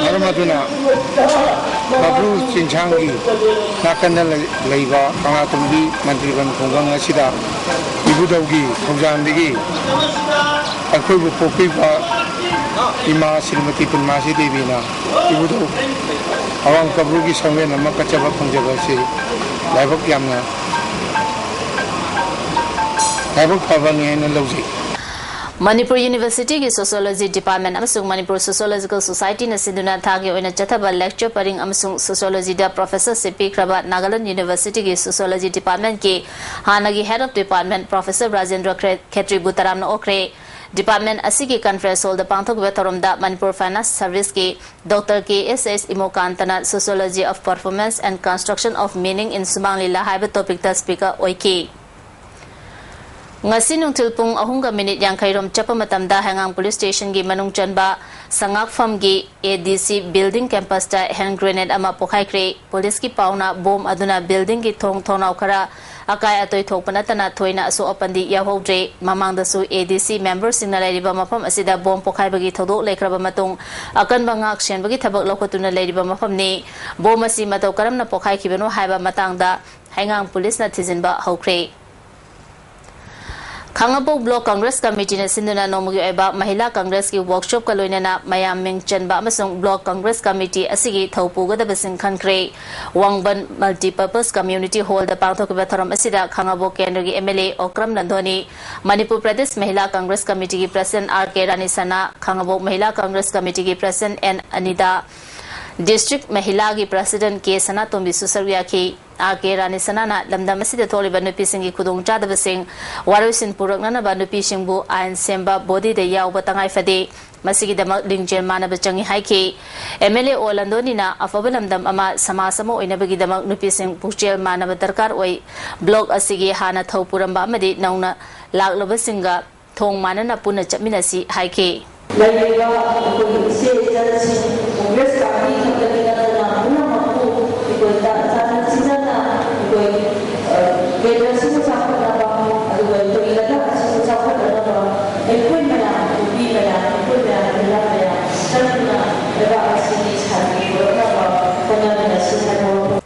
ꯃꯔꯝ ꯑꯗꯨꯅ ꯀꯧꯕ꯭ꯔꯨ ꯆꯤꯡꯁꯥꯡꯒꯤ ꯅꯥꯀꯟꯗ ꯂꯩ-, ꯂꯩꯕ ꯀꯪꯂꯥꯇꯣꯝꯕꯤ ꯃꯟꯇ꯭ꯔꯤꯕꯟ ꯈꯨꯡꯒꯪ ꯑꯁꯤꯗ ꯏꯕꯨꯙꯧꯒꯤ ꯊꯧꯖꯥꯜꯗꯒꯤ ꯑꯩꯈꯣꯏꯕꯨ ꯄꯣꯛꯄꯤꯕ ꯏꯃꯥ ꯁ꯭ꯔꯤꯃꯇꯤ ꯄꯨꯔꯅꯤꯃꯥꯁꯤ ꯗꯦꯕꯤꯅ ꯏꯕꯨꯙꯧ ꯑꯋꯥꯡ ꯀꯧꯕ꯭ꯔꯨꯒꯤ ꯁꯪꯂꯦꯟ ꯑꯃ ꯀꯠꯆꯕ ꯐꯪꯖꯕ ꯑꯁꯤ ꯂꯥꯏꯕꯛ ꯌꯥꯝꯅ ꯂꯥꯏꯕꯛ ꯐꯕꯅꯤ ꯍꯥꯏꯅ ꯂꯧꯖꯩ꯫ ꯃꯅꯤꯄꯨꯔ ꯌꯨꯅꯤꯚꯔꯁꯤꯇꯤꯒꯤ Sociology Department ꯑꯃꯁꯨꯡ ꯃꯅꯤꯄꯨꯔ Sociological Societyꯅ ꯁꯤꯟꯗꯨꯅ ꯊꯥꯒꯤ ꯑꯣꯏꯅ ꯆꯠꯊꯕ lecture ꯄꯔꯤꯡ ꯑꯃꯁꯨꯡ Sociologyꯗ professorship ꯄꯤꯈ꯭ꯔꯕ ꯅꯥꯒꯥꯂꯦꯟ ꯌꯨꯅꯤꯚꯔꯁꯤꯇꯤꯒꯤ Sociology Departmentꯀꯤ ꯍꯥꯟꯅꯒꯤ Head of Department Professor Rajendra ꯈ꯭ꯔꯦ-, ꯈꯦꯇ꯭ꯔꯤꯕꯨ ꯇꯔꯥꯝꯅ ꯑꯣꯛꯈ꯭ꯔꯦ꯫ Department ꯑꯁꯤꯒꯤ conference hall ꯗ ꯄꯥꯡꯊꯣꯛꯈꯤꯕ ꯊꯧꯔꯝꯗ Manipur Finance Service ꯀꯤ Doctor K S S ꯏꯃꯣꯀꯥꯟꯇꯅ Sociology of Performance and Construction of Meaning in ꯁꯨꯃꯥꯡ ꯂꯤꯂꯥ ꯍꯥꯏꯕ topic ꯇ speaker ꯑꯣꯏꯈꯤ꯫ ꯉꯁꯤ ꯅꯨꯡꯊꯤꯜ ꯄꯨꯡ ꯑꯍꯨꯝꯒ ꯃꯤꯅꯤꯠ ꯌꯥꯡꯈꯩ ꯔꯣꯝ ꯆꯠꯄ ꯃꯇꯝꯗ ꯍꯩꯉꯥꯡ Police Station ꯒꯤ ꯃꯅꯨꯡ ꯆꯟꯕ ꯁꯉꯥꯛꯐꯝꯒꯤ A D C building campus ꯇ hand grenade ꯑꯃ ꯄꯣꯈꯥꯏꯈ꯭ꯔꯦ꯫ Police ꯀꯤ ꯄꯥꯎꯅ bomb ꯑꯗꯨꯅ building ꯒꯤ ꯊꯣꯡ ꯊꯣꯡꯅꯥꯎ ꯈꯔ ꯑꯀꯥꯏ ꯑꯇꯣꯏ ꯊꯣꯛꯄ ꯅꯠꯇꯅ ꯊꯣꯏꯅ ꯑꯁꯣꯛ ꯑꯄꯟꯗꯤ ꯌꯥꯎꯍꯧꯗ꯭ꯔꯦ꯫ ꯃꯃꯥꯡꯗꯁꯨ A D C member ꯁꯤꯡꯅ ꯂꯩꯔꯤꯕ ꯃꯐꯝ ꯑꯁꯤꯗ bomb ꯄꯣꯈꯥꯏꯕꯒꯤ ꯊꯧꯗꯣꯛ ꯂꯩꯈ꯭ꯔꯕ ꯃꯇꯨꯡ ꯑꯀꯟꯕ ꯉꯥꯛ ꯁꯦꯟꯕꯒꯤ ꯊꯕꯛ ꯂꯧꯈꯠꯇꯨꯅ ꯂꯩꯔꯤꯕ ꯃꯐꯝꯅꯤ꯫ Bomb ꯑꯁꯤ ꯃꯇꯧ ꯀꯔꯝꯅ ꯄꯣꯈꯥꯏꯈꯤꯕꯅꯣ ꯍꯥꯏꯕ ꯃꯇꯥꯡꯗ ꯍꯩꯉꯥꯡ Police ꯅ ꯊꯤꯖꯤꯟꯕ ꯍꯧꯈ꯭ꯔꯦ꯫ ꯈꯥꯉꯕꯣꯛ Block Congress Committee ꯅ ꯁꯤꯟꯗꯨꯅ ꯅꯣꯡꯃꯒꯤ ꯑꯣꯏꯕ ꯃꯍꯤꯂꯥ Congress ꯀꯤ workshop ꯀ ꯂꯣꯏꯅꯅ ꯃꯌꯥꯝ ꯃꯤꯡ ꯆꯟꯕ ꯑꯃꯁꯨꯡ Block Congress Committee ꯑꯁꯤꯒꯤ ꯊꯧ ꯄꯨꯒꯗꯕꯁꯤꯡ ꯈꯟꯈ꯭ꯔꯦ꯫ ꯋꯥꯡꯕꯟ Multipurpose Community Hall ꯗ ꯄꯥꯡꯊꯣꯛꯈꯤꯕ ꯊꯧꯔꯝ ꯑꯁꯤꯗ ꯈꯥꯉꯕꯣꯛ ꯀꯦꯟꯗ꯭ꯔꯒꯤ M L A Okram ꯅꯟꯗꯣꯅꯤ, Manipur Pradesh ꯃꯍꯤꯂꯥ Congress Committee ꯒꯤ President R K ꯔꯥꯅꯤ ꯁꯅꯥ, ꯈꯥꯉꯕꯣꯛ ꯃꯍꯤꯂꯥ Congress Committee ꯒꯤ President N Anita, District ꯃꯍꯤꯂꯥꯒꯤ President K ꯁꯅꯥꯇꯣꯝꯕꯤꯁꯨ ꯁꯔꯨꯛ ꯌꯥꯈꯤ꯫ R K ꯔꯥꯅꯤ ꯁꯅꯥꯅ ꯂꯝꯗꯝ ꯑꯁꯤꯗ ꯊꯣꯛꯂꯤꯕ ꯅꯨꯄꯤꯁꯤꯡꯒꯤ ꯈꯨꯗꯣꯡꯆꯥꯗꯕꯁꯤꯡ ꯋꯥꯔꯣꯏꯁꯤꯟ ꯄꯨꯔꯛꯅꯅꯕ ꯅꯨꯄꯤꯁꯤꯡꯕꯨ ꯑꯥꯏꯟ ꯁꯦꯝꯕ body ꯗ ꯌꯥꯎꯕ ꯇꯉꯥꯏ ꯐꯗꯦ꯫ ꯃꯁꯤꯒꯤꯗꯃꯛ ꯂꯤꯡꯖꯦꯜ ꯃꯥꯟꯅꯕ ꯆꯪꯏ ꯍꯥꯏꯈꯤ꯫ M L A ꯑꯣ ꯂꯟꯗꯣꯅꯤꯅ ꯑꯐꯕ ꯂꯝꯗꯝ ꯑꯃ, ꯁꯃꯥꯖ ꯑꯃ ꯑꯣꯏꯅꯕꯒꯤꯗꯃꯛ ꯅꯨꯄꯤꯁꯤꯡ ꯄꯨꯛꯆꯦꯜ ꯃꯥꯟꯅꯕ ꯗꯔꯀꯥꯔ ꯑꯣꯏ꯫ Block ꯑꯁꯤꯒꯤ ꯍꯥꯟꯅ ꯊꯧ ꯄꯨꯔꯝꯕ ꯑꯃꯗꯤ ꯅꯧꯅ ꯂꯥꯛꯂꯕꯁꯤꯡꯒ ꯊꯣꯡ ꯃꯥꯟꯅꯅ ꯄꯨꯟꯅ ꯆꯠꯃꯤꯟꯅꯁꯤ ꯍꯥꯏꯈꯤ꯫ ꯂꯩꯔꯤꯕ ꯑꯩꯈꯣꯏꯒꯤ ꯏꯆꯦ ꯏꯆꯜꯁꯤꯡ, Congress party ꯈꯛꯇꯒꯤ ꯅꯠꯇꯅ ꯄꯨꯝꯅꯃꯛꯄꯨ ꯑꯩꯈꯣꯏ ꯇ-, ꯇꯥꯟꯅ ꯆꯤꯟꯅꯅ ꯑꯩꯈꯣꯏ, ꯑ, ꯀꯦꯟꯗ꯭ꯔꯁꯤꯕꯨ ꯆꯥꯎꯈꯠꯅꯕ, ꯑꯗꯨꯒ ꯑꯩꯈꯣꯏꯒꯤ ꯂꯩꯕꯥꯛ ꯑꯁꯤꯕꯨ ꯆꯥꯎꯈꯠꯅꯅꯕ ꯑꯩꯈꯣꯏ ꯃꯌꯥꯝ, ꯅꯨꯄꯤ ꯃꯌꯥꯝ, ꯑꯩꯈꯣꯏ ꯃꯌꯥꯝ, ꯃꯍꯤꯂꯥ ꯃꯌꯥꯝ ꯆꯪꯗꯨꯅ ꯂꯩꯕꯥꯛ ꯑꯁꯤꯒꯤ ꯁꯥꯟꯇꯤ ꯄꯨꯔꯛꯅꯕ ꯍꯣꯠꯅꯃꯤꯟꯅꯁꯤ ꯍꯥꯏꯕ ꯋꯥꯐꯝ꯫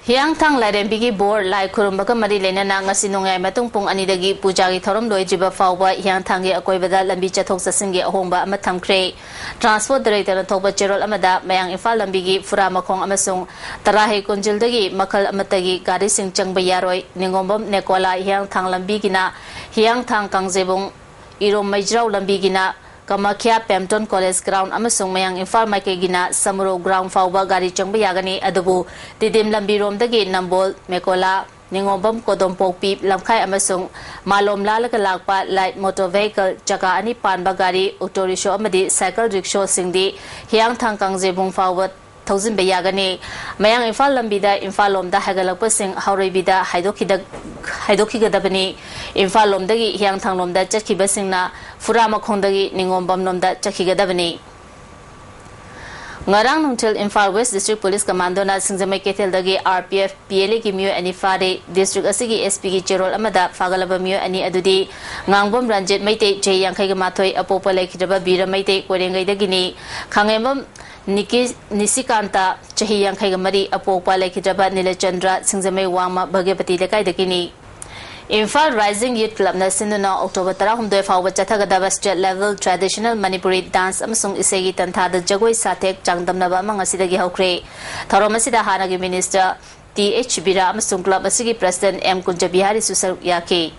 ꯍꯤꯌꯥꯡꯊꯥꯡ ꯂꯥꯏꯔꯦꯝꯕꯤꯒꯤ ꯕꯣꯔ ꯂꯥꯏ ꯈꯨꯔꯨꯝꯕꯒ ꯃꯔꯤ ꯂꯩꯅꯅ ꯉꯁꯤ ꯅꯣꯡꯌꯥꯏ ꯃꯇꯨꯡ ꯄꯨꯡ ꯑꯅꯤꯗꯒꯤ ꯄꯨꯖꯥꯒꯤ ꯊꯧꯔꯝ ꯂꯣꯏꯗ꯭ꯔꯤꯕ ꯐꯥꯎꯕ ꯍꯤꯌꯥꯡꯊꯥꯡꯒꯤ ꯑꯀꯣꯏꯕꯗ ꯂꯝꯕꯤ ꯆꯠꯊꯣꯛ ꯆꯠꯁꯤꯟꯒꯤ ꯑꯍꯣꯡꯕ ꯑꯃ ꯊꯝꯈ꯭ꯔꯦ꯫ Transport Director ꯅ ꯊꯣꯛꯄ ꯆꯦꯔꯣꯜ ꯑꯃꯗ ꯃꯌꯥꯡ ꯏꯝꯐꯥꯜ ꯂꯝꯕꯤꯒꯤ ꯐꯨꯔꯥ ꯃꯈꯣꯡ ꯑꯃꯁꯨꯡ ꯇꯔꯥꯍꯩ ꯀꯣꯟꯖꯤꯜꯗꯒꯤ ꯃꯈꯜ ꯑꯃꯠꯇꯒꯤ ꯒꯥꯔꯤꯁꯤꯡ ꯆꯪꯕ ꯌꯥꯔꯣꯏ꯫ ꯅꯤꯉꯣꯝꯕꯝ ꯅꯦꯀꯣꯂꯥ ꯍꯤꯌꯥꯡꯊꯥꯡ ꯂꯝꯕꯤꯒꯤꯅ ꯍꯤꯌꯥꯡꯊꯥꯡ ꯀꯥꯡꯖꯩꯕꯨꯡ ꯏꯔꯣꯝ ꯃꯩꯖ꯭ꯔꯥꯎ ꯂꯝꯕꯤꯒꯤꯅ ꯀꯃꯈ꯭ꯌꯥ ꯄꯦꯝꯇꯣꯟ ꯀꯣꯂꯦꯖ ꯒ꯭ꯔꯥꯎꯟ ꯑꯃꯁꯨꯡ ꯃꯌꯥꯡ ꯏꯝꯐꯥꯜ ꯃꯥꯏꯀꯩꯒꯤꯅ ꯁꯃꯨꯔꯧ ꯒ꯭ꯔꯥꯎꯟ ꯐꯥꯎꯕ ꯒꯥꯔꯤ ꯆꯪꯕ ꯌꯥꯒꯅꯤ꯫ ꯑꯗꯨꯕꯨ ꯇꯤꯗꯤꯝ ꯂꯝꯕꯤꯔꯣꯝꯗꯒꯤ ꯅꯝꯕꯣꯜ, ꯃꯦꯀꯣꯂꯥ, ꯅꯤꯉꯣꯝꯕꯝ, ꯀꯣꯗꯣꯝꯄꯣꯛꯄꯤ ꯂꯝꯈꯥꯏ ꯑꯃꯁꯨꯡ ꯃꯥꯂꯣꯝ ꯂꯥꯜꯂꯒ ꯂꯥꯛꯄ light motor vehicle, ꯆꯀꯥ ꯑꯅꯤ ꯄꯥꯟꯕ ꯒꯥꯔꯤ, auto rickshaw ꯑꯃꯗꯤ cycle rickshaw ꯁꯤꯡꯗꯤ ꯍꯤꯌꯥꯡꯊꯥꯡ ꯀꯥꯡꯖꯩꯕꯨꯡ ꯐꯥꯎꯕ ꯊꯧꯖꯤꯟꯕ ꯌꯥꯒꯅꯤ꯫ ꯃꯌꯥꯡ ꯏꯝꯐꯥꯜ ꯂꯝꯕꯤꯗ ꯏꯝꯐꯥꯜ ꯂꯣꯝꯗ ꯍꯥꯏꯒꯠꯂꯛꯄꯁꯤꯡ ꯍꯥꯎꯔꯩꯕꯤꯗ ꯍꯥꯏꯗꯣꯛꯈꯤꯗ-, ꯍꯥꯏꯗꯣꯛꯈꯤꯒꯗꯕꯅꯤ꯫ ꯏꯝꯐꯥꯜ ꯂꯣꯝꯗꯒꯤ ꯍꯤꯌꯥꯡꯊꯥꯡ ꯂꯣꯝꯗ ꯆꯠꯈꯤꯕꯁꯤꯡꯅ ꯐꯨꯔꯥꯃꯈꯣꯡꯗꯒꯤ ꯅꯤꯉꯣꯝꯕꯝ ꯂꯣꯝꯗ ꯆꯠꯈꯤꯒꯗꯕꯅꯤ꯫ ꯉꯔꯥꯡ ꯅꯨꯡꯊꯤꯜ Imphal West District Police Commando ꯅ ꯁꯤꯡꯖꯃꯩ ꯀꯩꯊꯦꯜꯗꯒꯤ R P F P L A ꯒꯤ ꯃꯤꯑꯣꯏ ꯑꯅꯤ ꯐꯥꯔꯦ꯫ District ꯑꯁꯤꯒꯤ S P ꯒꯤ ꯆꯦꯔꯣꯜ ꯑꯃꯗ ꯐꯥꯒꯠꯂꯕ ꯃꯤꯑꯣꯏ ꯑꯅꯤ ꯑꯗꯨꯗꯤ ꯉꯥꯡꯕꯝ ꯔꯟꯖꯤꯠ ꯃꯩꯇꯩ, ꯆꯍꯤ ꯌꯥꯡꯈꯩꯒ ꯃꯥꯊꯣꯏ, ꯑꯄꯣꯛꯄ ꯂꯩꯈꯤꯗ꯭ꯔꯕ ꯕꯤꯔ ꯃꯩꯇꯩ, ꯀꯣꯏꯔꯦꯡꯒꯩꯗꯒꯤꯅꯤ꯫ ꯈꯥꯉꯦꯝꯕꯝ ꯅꯤꯀꯤ-, ꯅꯤꯁꯤꯀꯥꯟꯇ, ꯆꯍꯤ ꯌꯥꯡꯈꯩꯒ ꯃꯔꯤ, ꯑꯄꯣꯛꯄ ꯂꯩꯈꯤꯗ꯭ꯔꯕ ꯅꯤꯂꯆꯟꯗ꯭ꯔ, ꯁꯤꯡꯖꯃꯩ ꯋꯥꯡꯃ ꯚꯒ꯭ꯌꯄꯇꯤ ꯂꯩꯀꯥꯏꯗꯒꯤꯅꯤ꯫ ꯏꯝꯐꯥꯜ Rising Youth Club ꯅ ꯁꯤꯟꯗꯨꯅ October ꯇꯔꯥꯍꯨꯝꯗꯣꯏ ꯐꯥꯎꯕ ꯆꯠꯊꯒꯗꯕ State Level Traditional Manipuri Dance ꯑꯃꯁꯨꯡ ꯏꯁꯩꯒꯤ ꯇꯟꯊꯥꯗ ꯖꯒꯣꯏ ꯁꯥꯊꯦꯛ ꯆꯥꯡꯗꯝꯅꯕ ꯑꯃ ꯉꯁꯤꯗꯒꯤ ꯍꯧꯈ꯭ꯔꯦ꯫ ꯊꯧꯔꯝ ꯑꯁꯤꯗ ꯍꯥꯟꯅꯒꯤ Minister T H ꯕꯤꯔꯥ ꯑꯃꯁꯨꯡ club ꯑꯁꯤꯒꯤ President M ꯀꯨꯟꯖꯕꯤꯍꯥꯔꯤꯁꯨ ꯁꯔꯨꯛ ꯌꯥꯈꯤ꯫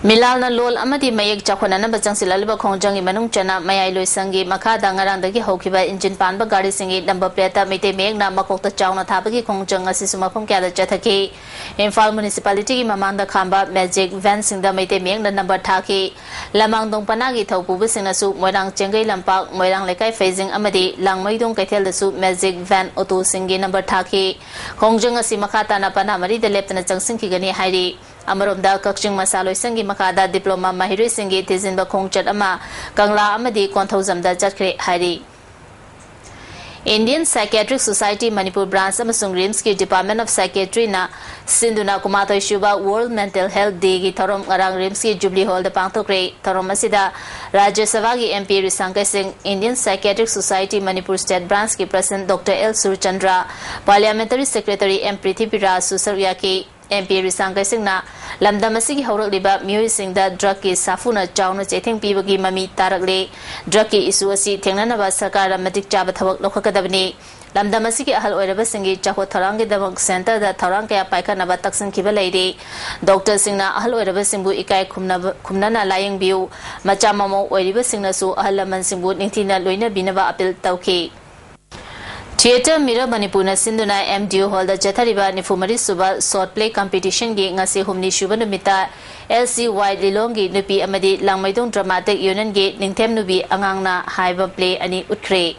ꯃꯤꯂꯥꯜꯅ ꯂꯣꯜ ꯑꯃꯗꯤ ꯃꯌꯦꯛ ꯆꯥꯎꯈꯠꯅꯅꯕ ꯆꯪꯁꯤꯜꯂꯛꯂꯤꯕ ꯈꯣꯡꯖꯪꯒꯤ ꯃꯅꯨꯡ ꯆꯟꯅ ꯃꯌꯥꯏ ꯂꯣꯏꯁꯪꯒꯤ ꯃꯈꯥꯗ ꯉꯔꯥꯡꯗꯒꯤ ꯍꯧꯈꯤꯕ ꯏꯟꯖꯤꯟ ꯄꯥꯟꯕ ꯒꯥꯔꯤꯁꯤꯡꯒꯤ number plate ꯇ ꯃꯩꯇꯩ ꯃꯌꯦꯛꯅ ꯃꯀꯣꯛꯇ ꯆꯥꯎꯅ ꯊꯥꯕꯒꯤ ꯈꯣꯡꯖꯪ ꯑꯁꯤꯁꯨ ꯃꯐꯝ ꯀꯌꯥꯗ ꯆꯠꯊꯈꯤ꯫ ꯏꯝꯐꯥꯜ Municipality ꯒꯤ ꯃꯃꯥꯡꯗ ꯈꯥꯝꯕ magic van ꯁꯤꯡꯗ ꯃꯩꯇꯩ ꯃꯌꯦꯛꯅ number ꯊꯥꯈꯤ꯫ ꯂꯃꯥꯡꯗꯣꯡ ꯄꯅꯥꯒꯤ ꯊꯧ ꯄꯨꯕꯁꯤꯡꯅꯁꯨ ꯃꯣꯏꯔꯥꯡ ꯆꯦꯡꯒꯩ ꯂꯝꯄꯥꯛ, ꯃꯣꯏꯔꯥꯡ ꯂꯩꯀꯥꯏ ꯐꯩꯖꯤꯡ ꯑꯃꯗꯤ ꯂꯥꯡꯃꯩꯗꯣꯡ ꯀꯩꯊꯦꯜꯗꯁꯨ magic van auto ꯁꯤꯡꯒꯤ number ꯊꯥꯈꯤ꯫ ꯈꯣꯡꯖꯪ ꯑꯁꯤ ꯃꯈꯥ ꯇꯥꯅ ꯄꯅꯥ ꯃꯔꯤꯗ ꯂꯦꯞꯇꯅ ꯆꯪꯁꯤꯟꯈꯤꯒꯅꯤ ꯍꯥꯏꯔꯤ꯫ ꯑꯃꯔꯣꯝꯗ, ꯀꯛꯆꯤꯡ ꯃꯁꯥ ꯂꯣꯏꯁꯪꯒꯤ ꯃꯈꯥꯗ diploma ꯃꯍꯩꯔꯣꯏꯁꯤꯡꯒꯤ ꯊꯤꯖꯤꯟꯕ ꯈꯣꯡꯆꯠ ꯑꯃ ꯀꯪꯂꯥ ꯑꯃꯗꯤ ꯀꯣꯟꯊꯧꯖꯝꯗ ꯆꯠꯈ꯭ꯔꯦ ꯍꯥꯏꯔꯤ꯫ Indian Psychiatric Society Manipur Branch ꯑꯃꯁꯨꯡ RIMS ꯀꯤ Department of Psychiatry ꯅ ꯁꯤꯟꯗꯨꯅ ꯀꯨꯟꯃꯥꯊꯣꯏ ꯁꯨꯕ World Mental Health Day ꯒꯤ ꯊꯧꯔꯝ ꯉꯔꯥꯡ RIMS ꯀꯤ Jubilee Hall ꯗ ꯄꯥꯡꯊꯣꯛꯈ꯭ꯔꯦ꯫ ꯊꯧꯔꯝ ꯑꯁꯤꯗ ꯔꯥꯖ꯭ꯌ ꯁꯚꯥꯒꯤ M P ꯔꯤꯁꯥꯡꯀꯩ ꯁꯤꯡ, Indian Psychiatric Society Manipur State Branch ꯀꯤ President Doctor L Surchandra, Parliamentary Secretary M ꯄ꯭ꯔꯤꯊꯤꯕꯤꯔꯥꯖꯁꯨ ꯁꯔꯨꯛ ꯌꯥꯈꯤ꯫ M P ꯔꯤꯁꯥꯡꯀꯩ ꯁꯤꯡꯅ ꯂꯝꯗꯝ ꯑꯁꯤꯒꯤ ꯍꯧꯔꯛꯂꯤꯕ ꯃꯤꯑꯣꯏꯁꯤꯡꯗ drug ꯀꯤ ꯁꯥꯐꯨꯅ ꯆꯥꯎꯅ ꯆꯩꯊꯦꯡ ꯄꯤꯕꯒꯤ ꯃꯃꯤ ꯇꯥꯔꯛꯂꯦ꯫ Drug ꯀꯤ issue ꯑꯁꯤ ꯊꯦꯡꯅꯅꯕ ꯁꯔꯀꯥꯔꯅ ꯃꯇꯤꯛ ꯆꯥꯕ ꯊꯕꯛ ꯂꯧꯈꯠꯀꯗꯕꯅꯤ꯫ ꯂꯝꯗꯝ ꯑꯁꯤꯒꯤ ꯑꯍꯜ ꯑꯣꯏꯔꯕꯁꯤꯡꯒꯤ ꯆꯥꯎꯈꯠ ꯊꯧꯔꯥꯡꯒꯤꯗꯃꯛ centre ꯗ ꯊꯧꯔꯥꯡ ꯀꯌꯥ ꯄꯥꯏꯈꯠꯅꯕ ꯇꯛꯁꯤꯟꯈꯤꯕ ꯂꯩꯔꯤ꯫ Doctor ꯁꯤꯡꯅ ꯑꯍꯜ ꯑꯣꯏꯔꯕꯁꯤꯡꯕꯨ ꯏꯀꯥꯏ ꯈꯨꯝꯅꯕ, ꯈꯨꯝꯅꯅ ꯂꯥꯌꯦꯡꯕꯤꯌꯨ꯫ ꯃꯆꯥ ꯃꯃꯧ ꯑꯣꯏꯔꯤꯕꯁꯤꯡꯅꯁꯨ ꯑꯍꯜ ꯂꯃꯟꯁꯤꯡꯕꯨ ꯅꯤꯡꯊꯤꯅ ꯂꯣꯏꯅꯕꯤꯅꯕ appeal ꯇꯧꯈꯤ꯫ Theatre Mirror ꯃꯅꯤꯄꯨꯔꯅ ꯁꯤꯟꯗꯨꯅ M D U Hallꯗ ꯆꯠꯊꯔꯤꯕ ꯅꯤꯐꯨ ꯃꯔꯤ ꯁꯨꯕ Short Play Competitionꯒꯤ ꯉꯁꯤ ꯍꯨꯝꯅꯤ ꯁꯨꯕ ꯅꯨꯃꯤꯠꯇ L C Y ꯂꯤꯂꯣꯡꯒꯤ ꯅꯨꯄꯤ ꯑꯃꯗꯤ ꯂꯥꯡꯃꯩꯗꯣꯡ Dramatic Unionꯒꯤ ꯅꯤꯡꯊꯦꯝ ꯅꯨꯄꯤ ꯑꯉꯥꯡꯅ ꯍꯥꯏꯕ play ꯑꯅꯤ ꯎꯠꯈ꯭ꯔꯦ꯫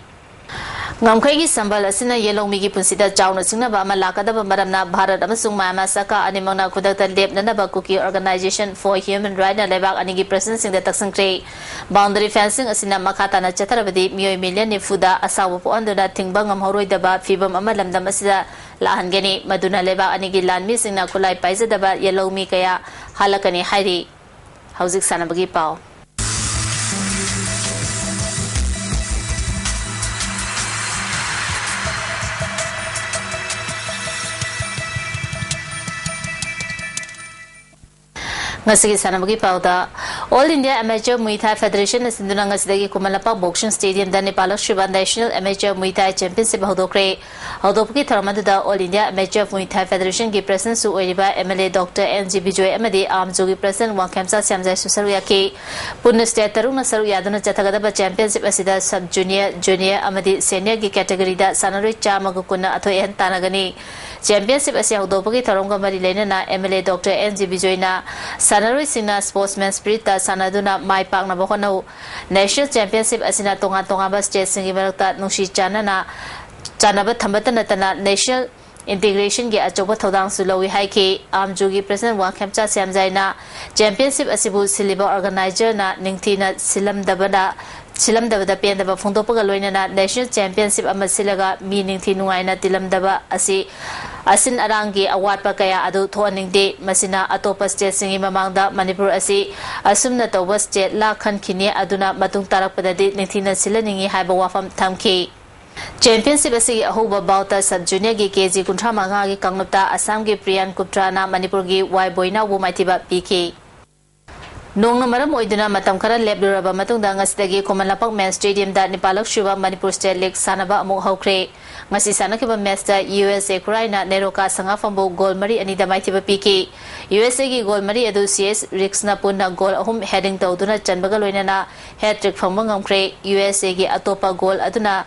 ꯉꯝꯈꯩꯒꯤ ꯁꯝꯕꯜ ꯑꯁꯤꯅ ꯌꯦꯜꯍꯧꯃꯤꯒꯤ ꯄꯨꯟꯁꯤꯗ ꯆꯥꯎꯅ ꯁꯤꯡꯅꯕ ꯑꯃ ꯂꯥꯛꯀꯗꯕ ꯃꯔꯝꯅ ꯚꯥꯔꯠ ꯑꯃꯁꯨꯡ ꯃ꯭ꯌꯥꯟꯃꯥꯔ ꯁꯔꯀꯥꯔ ꯑꯅꯤꯃꯛꯅ ꯈꯨꯗꯛꯇ ꯂꯦꯞꯅꯅꯕ Kuki Organisation for Human Rightsꯅ ꯂꯩꯕꯥꯛ ꯑꯅꯤꯒꯤ presidentꯁꯤꯡꯗ ꯇꯛꯁꯤꯟꯈ꯭ꯔꯦ꯫ Boundary fencing ꯑꯁꯤꯅ ꯃꯈꯥ ꯇꯥꯅ ꯆꯠꯊꯔꯕꯗꯤ ꯃꯤꯑꯣꯏ million ꯅꯤꯐꯨꯗ ꯑꯁꯥꯎꯕ ꯄꯣꯛꯍꯟꯗꯨꯅ ꯊꯤꯡꯕ ꯉꯝꯍꯧꯔꯣꯏꯗꯕ ꯐꯤꯚꯝ ꯑꯃ ꯂꯝꯗꯝ ꯑꯁꯤꯗ ꯂꯥꯛꯍꯟꯒꯅꯤ, ꯃꯗꯨꯅ ꯂꯩꯕꯥꯛ ꯑꯅꯤꯒꯤ ꯂꯥꯟꯃꯤꯁꯤꯡꯅ ꯈꯨꯠꯂꯥꯏ ꯄꯥꯏꯖꯗꯕ ꯌꯦꯜꯍꯧꯃꯤ ꯀꯌꯥ ꯍꯥꯠꯂꯛꯀꯅꯤ ꯍꯥꯏꯔꯤ꯫ ꯍꯧꯖꯤꯛ ꯁꯥꯟꯅꯕꯒꯤ ꯄꯥꯎ꯫ ꯉꯁꯤꯒꯤ ꯁꯥꯟꯅꯕꯒꯤ ꯄꯥꯎꯗ, All India Amateur Muay Thai Federation ꯑꯁꯤꯅ ꯉꯁꯤꯗꯒꯤ ꯈꯨꯃꯟ ꯂꯝꯄꯥꯛ Boxing Stadiumꯗ ꯅꯤꯄꯥꯜꯂꯛ ꯁꯨꯕ National Amateur Muay Thai Championship ꯍꯧꯗꯣꯛꯈ꯭ꯔꯦ꯫ ꯍꯧꯗꯣꯛꯄꯒꯤ ꯊꯧꯔꯝ ꯑꯗꯨꯗ All India Amateur Muay Thai Federationꯒꯤ presidentꯁꯨ ꯑꯣꯏꯔꯤꯕ M L A Doctor N G Bijoy ꯑꯃꯗꯤ ꯑꯥꯔꯝꯖꯨꯒꯤ president ꯋꯥꯡꯈꯦꯝꯆꯥ ꯁ꯭ꯌꯥꯝꯖꯥꯏꯁꯨ ꯁꯔꯨꯛ ꯌꯥꯈꯤ꯫ ꯄꯨꯟꯅ state ꯇꯔꯨꯛꯅ ꯁꯔꯨꯛ ꯌꯥꯗꯨꯅ ꯆꯠꯊꯒꯗꯕ championship ꯑꯁꯤꯗ sub junior, junior ꯑꯃꯗꯤ seniorꯒꯤ categoryꯗ ꯁꯥꯟꯅꯔꯣꯏ ꯆꯥꯝꯃꯒ ꯀꯨꯟꯅ ꯑꯊꯣꯏ ꯑꯍꯦꯟ ꯇꯥꯟꯅꯒꯅꯤ꯫ Championship ꯑꯁꯤ ꯍꯧꯗꯣꯛꯄꯒꯤ ꯊꯧꯔꯝꯒ ꯃꯔꯤ ꯂꯩꯅꯅ M L A Doctor N G ꯕꯤꯖꯣꯏꯅ ꯁꯥꯟꯅꯔꯣꯏꯁꯤꯡꯅ sportsman spiritꯇ ꯁꯥꯟꯅꯗꯨꯅ ꯃꯥꯏ ꯄꯥꯛꯅꯕ ꯍꯣꯠꯅꯧ꯫ National Championship ꯑꯁꯤꯅ ꯇꯣꯉꯥꯟ ꯇꯣꯉꯥꯟꯕ stateꯁꯤꯡꯒꯤ ꯃꯔꯛꯇ ꯅꯨꯡꯁꯤ ꯆꯥꯟꯅꯅ ꯆꯥꯟꯅꯕ ꯊꯝꯕꯇ ꯅꯠꯇꯅ national integrationꯒꯤ ꯑꯆꯧꯕ ꯊꯧꯗꯥꯡꯁꯨ ꯂꯧꯏ ꯍꯥꯏꯈꯤ꯫ ꯑꯥꯔꯝꯖꯨꯒꯤ president ꯋꯥꯡꯈꯦꯝꯆꯥ ꯁ꯭ꯌꯥꯝꯖꯥꯏꯅ championship ꯑꯁꯤꯕꯨ ꯁꯤꯜꯂꯤꯕ organizerꯅ ꯅꯤꯡꯊꯤꯅ ꯁꯤꯜꯂꯝꯗꯕꯅ, ꯁꯤꯜꯂꯝꯗꯕꯗ ꯄꯦꯟꯗꯕ ꯐꯣꯡꯗꯣꯛꯄꯒ ꯂꯣꯏꯅꯅ national championship ꯑꯃ ꯁꯤꯜꯂꯒ ꯃꯤ ꯅꯤꯡꯊꯤ ꯅꯨꯡꯉꯥꯏꯅ ꯇꯤꯜꯂꯝꯗꯕ ꯑꯁꯤ ꯑꯁꯤꯟ ꯑꯔꯥꯡꯒꯤ ꯑꯋꯥꯠꯄ ꯀꯌꯥ ꯑꯗꯨ ꯊꯣꯛꯍꯟꯅꯤꯡꯗꯦ꯫ ꯃꯁꯤꯅ ꯑꯇꯣꯞꯄ stateꯁꯤꯡꯒꯤ ꯃꯃꯥꯡꯗ ꯃꯅꯤꯄꯨꯔ ꯑꯁꯤ ꯑꯁꯨꯝꯅ ꯇꯧꯕ stateꯂꯥ ꯈꯟꯈꯤꯅꯤ, ꯑꯗꯨꯅ ꯃꯇꯨꯡ ꯇꯥꯔꯛꯄꯗꯗꯤ ꯅꯤꯡꯊꯤꯅ ꯁꯤꯜꯍꯟꯅꯤꯡꯏ ꯍꯥꯏꯕ ꯋꯥꯐꯝ ꯊꯝꯈꯤ꯫ Championship ꯑꯁꯤꯒꯤ ꯑꯍꯧꯕ boutꯇ sub juniorꯒꯤ K G ꯀꯨꯟꯊ꯭ꯔꯥ ꯃꯉꯥꯒꯤ ꯀꯥꯡꯂꯨꯞꯇ ꯑꯁꯥꯝꯒꯤ ꯄ꯭ꯔꯤꯌꯥꯟ ꯒꯨꯞꯇ꯭ꯔꯥꯅ ꯃꯅꯤꯄꯨꯔꯒꯤ ꯋꯥꯏ ꯕꯣꯏꯅꯥꯎꯕꯨ ꯃꯥꯏꯊꯤꯕ ꯄꯤꯈꯤ꯫ ꯅꯣꯡꯅ ꯃꯔꯝ ꯑꯣꯏꯗꯨꯅ ꯃꯇꯝ ꯈꯔ ꯂꯦꯞꯂꯨꯔꯕ ꯃꯇꯨꯡꯗ ꯉꯁꯤꯗꯒꯤ ꯈꯨꯃꯟ ꯂꯝꯄꯥꯛ main stadiumꯗ ꯅꯤꯄꯥꯜꯂꯛ ꯁꯨꯕ ꯃꯅꯤꯄꯨꯔ state league ꯁꯥꯟꯅꯕ ꯑꯃꯨꯛ ꯍꯧꯈ꯭ꯔꯦ꯫ ꯉꯁꯤ ꯁꯥꯟꯅꯈꯤꯕ matchꯇ U S A ꯈꯨꯔꯥꯏꯅ NEROCA ꯁꯉꯥꯐꯝꯕꯨ goal ꯃꯔꯤ ꯑꯅꯤꯗ ꯃꯥꯏꯊꯤꯕ ꯄꯤꯈꯤ꯫ U S Aꯒꯤ goal ꯃꯔꯤ ꯑꯗꯨ C S ꯔꯤꯛꯁꯅ ꯄꯨꯟꯅ goal ꯑꯍꯨꯝ heading ꯇꯧꯗꯨꯅ ꯆꯟꯕꯒ ꯂꯣꯏꯅꯅ hat-trick ꯐꯪꯕ ꯉꯝꯈ꯭ꯔꯦ꯫ U S Aꯒꯤ ꯑꯇꯣꯞꯄ goal ꯑꯗꯨꯅ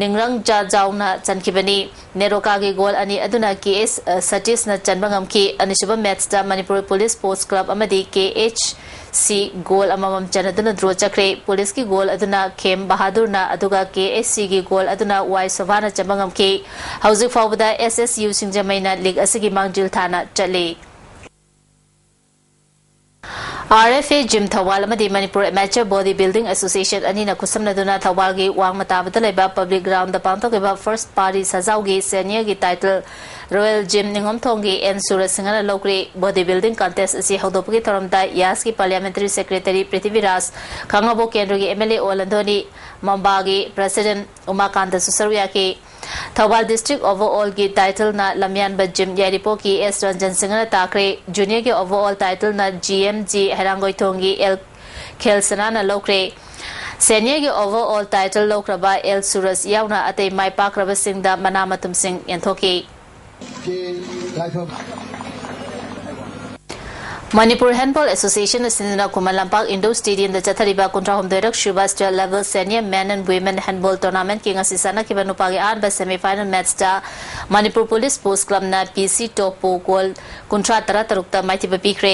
ꯅꯤꯡꯔꯪ ꯖꯥꯖꯥꯎꯅ ꯆꯟꯈꯤꯕꯅꯤ꯫ ꯅꯦꯔꯣꯀꯥꯒꯤ ꯒꯣꯜ ꯑꯅꯤ ꯑꯗꯨꯅ ꯀꯦ ꯑꯦꯁ ꯁꯇꯤꯁꯅ ꯆꯟꯕ ꯉꯝꯈꯤ꯫ ꯑꯅꯤꯁꯨꯕ ꯃꯦꯠꯆꯇ ꯃꯅꯤꯄꯨꯔ ꯄꯨꯂꯤꯁ ꯁ꯭ꯄꯣꯔꯠꯁ ꯀ꯭ꯂꯕ ꯑꯃꯗꯤ ꯀꯦ ꯑꯩꯆ ꯁꯤ ꯒꯣꯜ ꯑꯃꯃꯝ ꯆꯟꯅꯗꯨꯅ ꯗ꯭ꯔꯣ ꯆꯠꯈ꯭ꯔꯦ꯫ ꯄꯨꯂꯤꯁꯀꯤ ꯒꯣꯜ ꯑꯗꯨꯅ ꯈꯦꯝ ꯕꯍꯥꯗꯨꯔꯅ, ꯑꯗꯨꯒ ꯀꯦ ꯑꯩꯆ ꯁꯤꯒꯤ ꯒꯣꯜ ꯑꯗꯨꯅ ꯋꯥꯏ ꯁꯣꯚꯥꯅ ꯆꯟꯕ ꯉꯝꯈꯤ꯫ ꯍꯧꯖꯤꯛ ꯐꯥꯎꯕꯗ ꯑꯦꯁ ꯑꯦꯁ ꯌꯨ ꯁꯤꯡꯖꯃꯩꯅ ꯂꯤꯒ ꯑꯁꯤꯒꯤ ꯃꯥꯡꯖꯤꯜ ꯊꯥꯅ ꯆꯠꯂꯤ꯫ R F A gym Thoubal ꯑꯃꯗꯤ Manipur amateur body building association ꯑꯅꯤꯅ ꯈꯨꯠꯁꯝꯅꯗꯨꯅ ꯊꯧꯕꯥꯜꯒꯤ ꯋꯥꯡꯃ ꯇꯥꯕꯗ ꯂꯩꯕ ꯄꯕ꯭ꯂꯤꯛ ꯒ꯭ꯔꯥꯎꯟꯗ ꯄꯥꯡꯊꯣꯛꯈꯤꯕ ꯐꯥꯔꯁꯠ ꯄꯥꯔꯤ ꯁꯖꯥꯎꯒꯤ ꯁꯦꯅꯤꯌꯔꯒꯤ ꯇꯥꯏꯇꯜ ꯔꯣꯌꯦꯜ ꯖꯤꯝ ꯅꯤꯡꯉꯣꯝꯊꯣꯡꯒꯤ ꯑꯦꯟ ꯁꯨꯔꯖ ꯁꯤꯡꯍꯅ ꯂꯧꯈ꯭ꯔꯦ꯫ ꯕꯣꯗꯤ ꯕꯤꯜꯗꯤꯡ ꯀꯟꯇꯦꯁ ꯑꯁꯤ ꯍꯧꯗꯣꯛꯄꯒꯤ ꯊꯧꯔꯝꯗ ꯌꯥꯁꯀꯤ ꯄꯥꯔꯂꯤꯌꯥꯃꯦꯟꯇꯔꯤ ꯁꯦꯀ꯭ꯔꯦꯇꯔꯤ ꯄ꯭ꯔꯤꯊꯤꯕꯤꯔꯥꯖ, ꯈꯥꯉꯕꯣꯛ ꯀꯦꯟꯗ꯭ꯔꯒꯤ ꯑꯦꯝ ꯑꯦꯜ ꯑꯦ ꯑꯣ ꯂꯟꯗꯣꯅꯤ, ꯃꯝꯕꯥꯒꯤ ꯄ꯭ꯔꯦꯁꯤꯗꯦꯟꯠ ꯎꯃꯥꯀꯥꯟꯇꯁꯨ ꯁꯔꯨꯛ ꯌꯥꯈꯤ꯫ ꯊꯧꯕꯥꯜ ꯗꯤꯁꯇ꯭ꯔꯤꯛ ꯑꯣꯚꯔꯑꯣꯜꯒꯤ ꯇꯥꯏꯇꯜꯅ ꯂꯝꯌꯥꯟꯕ ꯖꯤꯝ ꯌꯥꯏꯔꯤꯄꯣꯛꯀꯤ ꯑꯦꯁ ꯔꯟꯖꯟ ꯁꯤꯡꯍꯅ ꯇꯥꯈ꯭ꯔꯦ꯫ ꯖꯨꯅꯤꯌꯔꯒꯤ ꯑꯣꯚꯔꯑꯣꯜ ꯇꯥꯏꯇꯜꯅ ꯖꯤ ꯑꯦꯝ ꯖꯤ ꯍꯩꯔꯥꯡꯒꯣꯏꯊꯣꯡꯒꯤ ꯑꯦꯜ ꯈꯦꯜꯁꯅꯥꯅ ꯂꯧꯈ꯭ꯔꯦ꯫ ꯁꯦꯅꯤꯌꯔꯒꯤ ꯑꯣꯚꯔꯑꯣꯜ ꯇꯥꯏꯇꯜ ꯂꯧꯈ꯭ꯔꯕ ꯑꯦꯜ ꯁꯨꯔꯖ ꯌꯥꯎꯅ ꯑꯇꯩ ꯃꯥꯏ ꯄꯥꯛꯈ꯭ꯔꯕꯁꯤꯡꯗ ꯃꯅꯥ ꯃꯊꯨꯝꯁꯤꯡ ꯌꯦꯟꯊꯣꯛꯈꯤ꯫ ꯀꯦ ꯂꯥꯏꯐꯝ꯫ ꯃꯅꯤꯄꯨꯔ ꯍꯦꯟꯕꯣꯜ ꯑꯦꯁꯣꯁꯤꯌꯦꯁꯟꯅ ꯁꯤꯟꯗꯨꯅ ꯈꯨꯃꯟ ꯂꯝꯄꯥꯛ ꯏꯟꯗꯣꯔ ꯁ꯭ꯇꯦꯗꯤꯌꯝꯗ ꯆꯠꯊꯔꯤꯕ ꯀꯨꯟꯊ꯭ꯔꯥ ꯍꯨꯝꯗꯣꯏꯔꯛ ꯁꯨꯕ state level senior men and women handball ꯇꯣꯔꯅꯥꯃꯦꯟꯠꯀꯤ ꯉꯁꯤ ꯁꯥꯟꯅꯈꯤꯕ ꯅꯨꯄꯥꯒꯤ ꯑꯍꯥꯟꯕ ꯁꯦꯃꯤꯐꯥꯏꯅꯦꯜ ꯃꯦꯠꯆꯇ ꯃꯅꯤꯄꯨꯔ ꯄꯨꯂꯤꯁ ꯁ꯭ꯄꯣꯔꯠꯁ ꯀ꯭ꯂꯕꯅ ꯄꯤ ꯁꯤ ꯇꯣꯞꯄꯨ ꯒꯣꯜ ꯀꯨꯟꯊ꯭ꯔꯥ ꯇꯔꯥ ꯇꯔꯨꯛꯇ ꯃꯥꯏꯊꯤꯕ ꯄꯤꯈ꯭ꯔꯦ꯫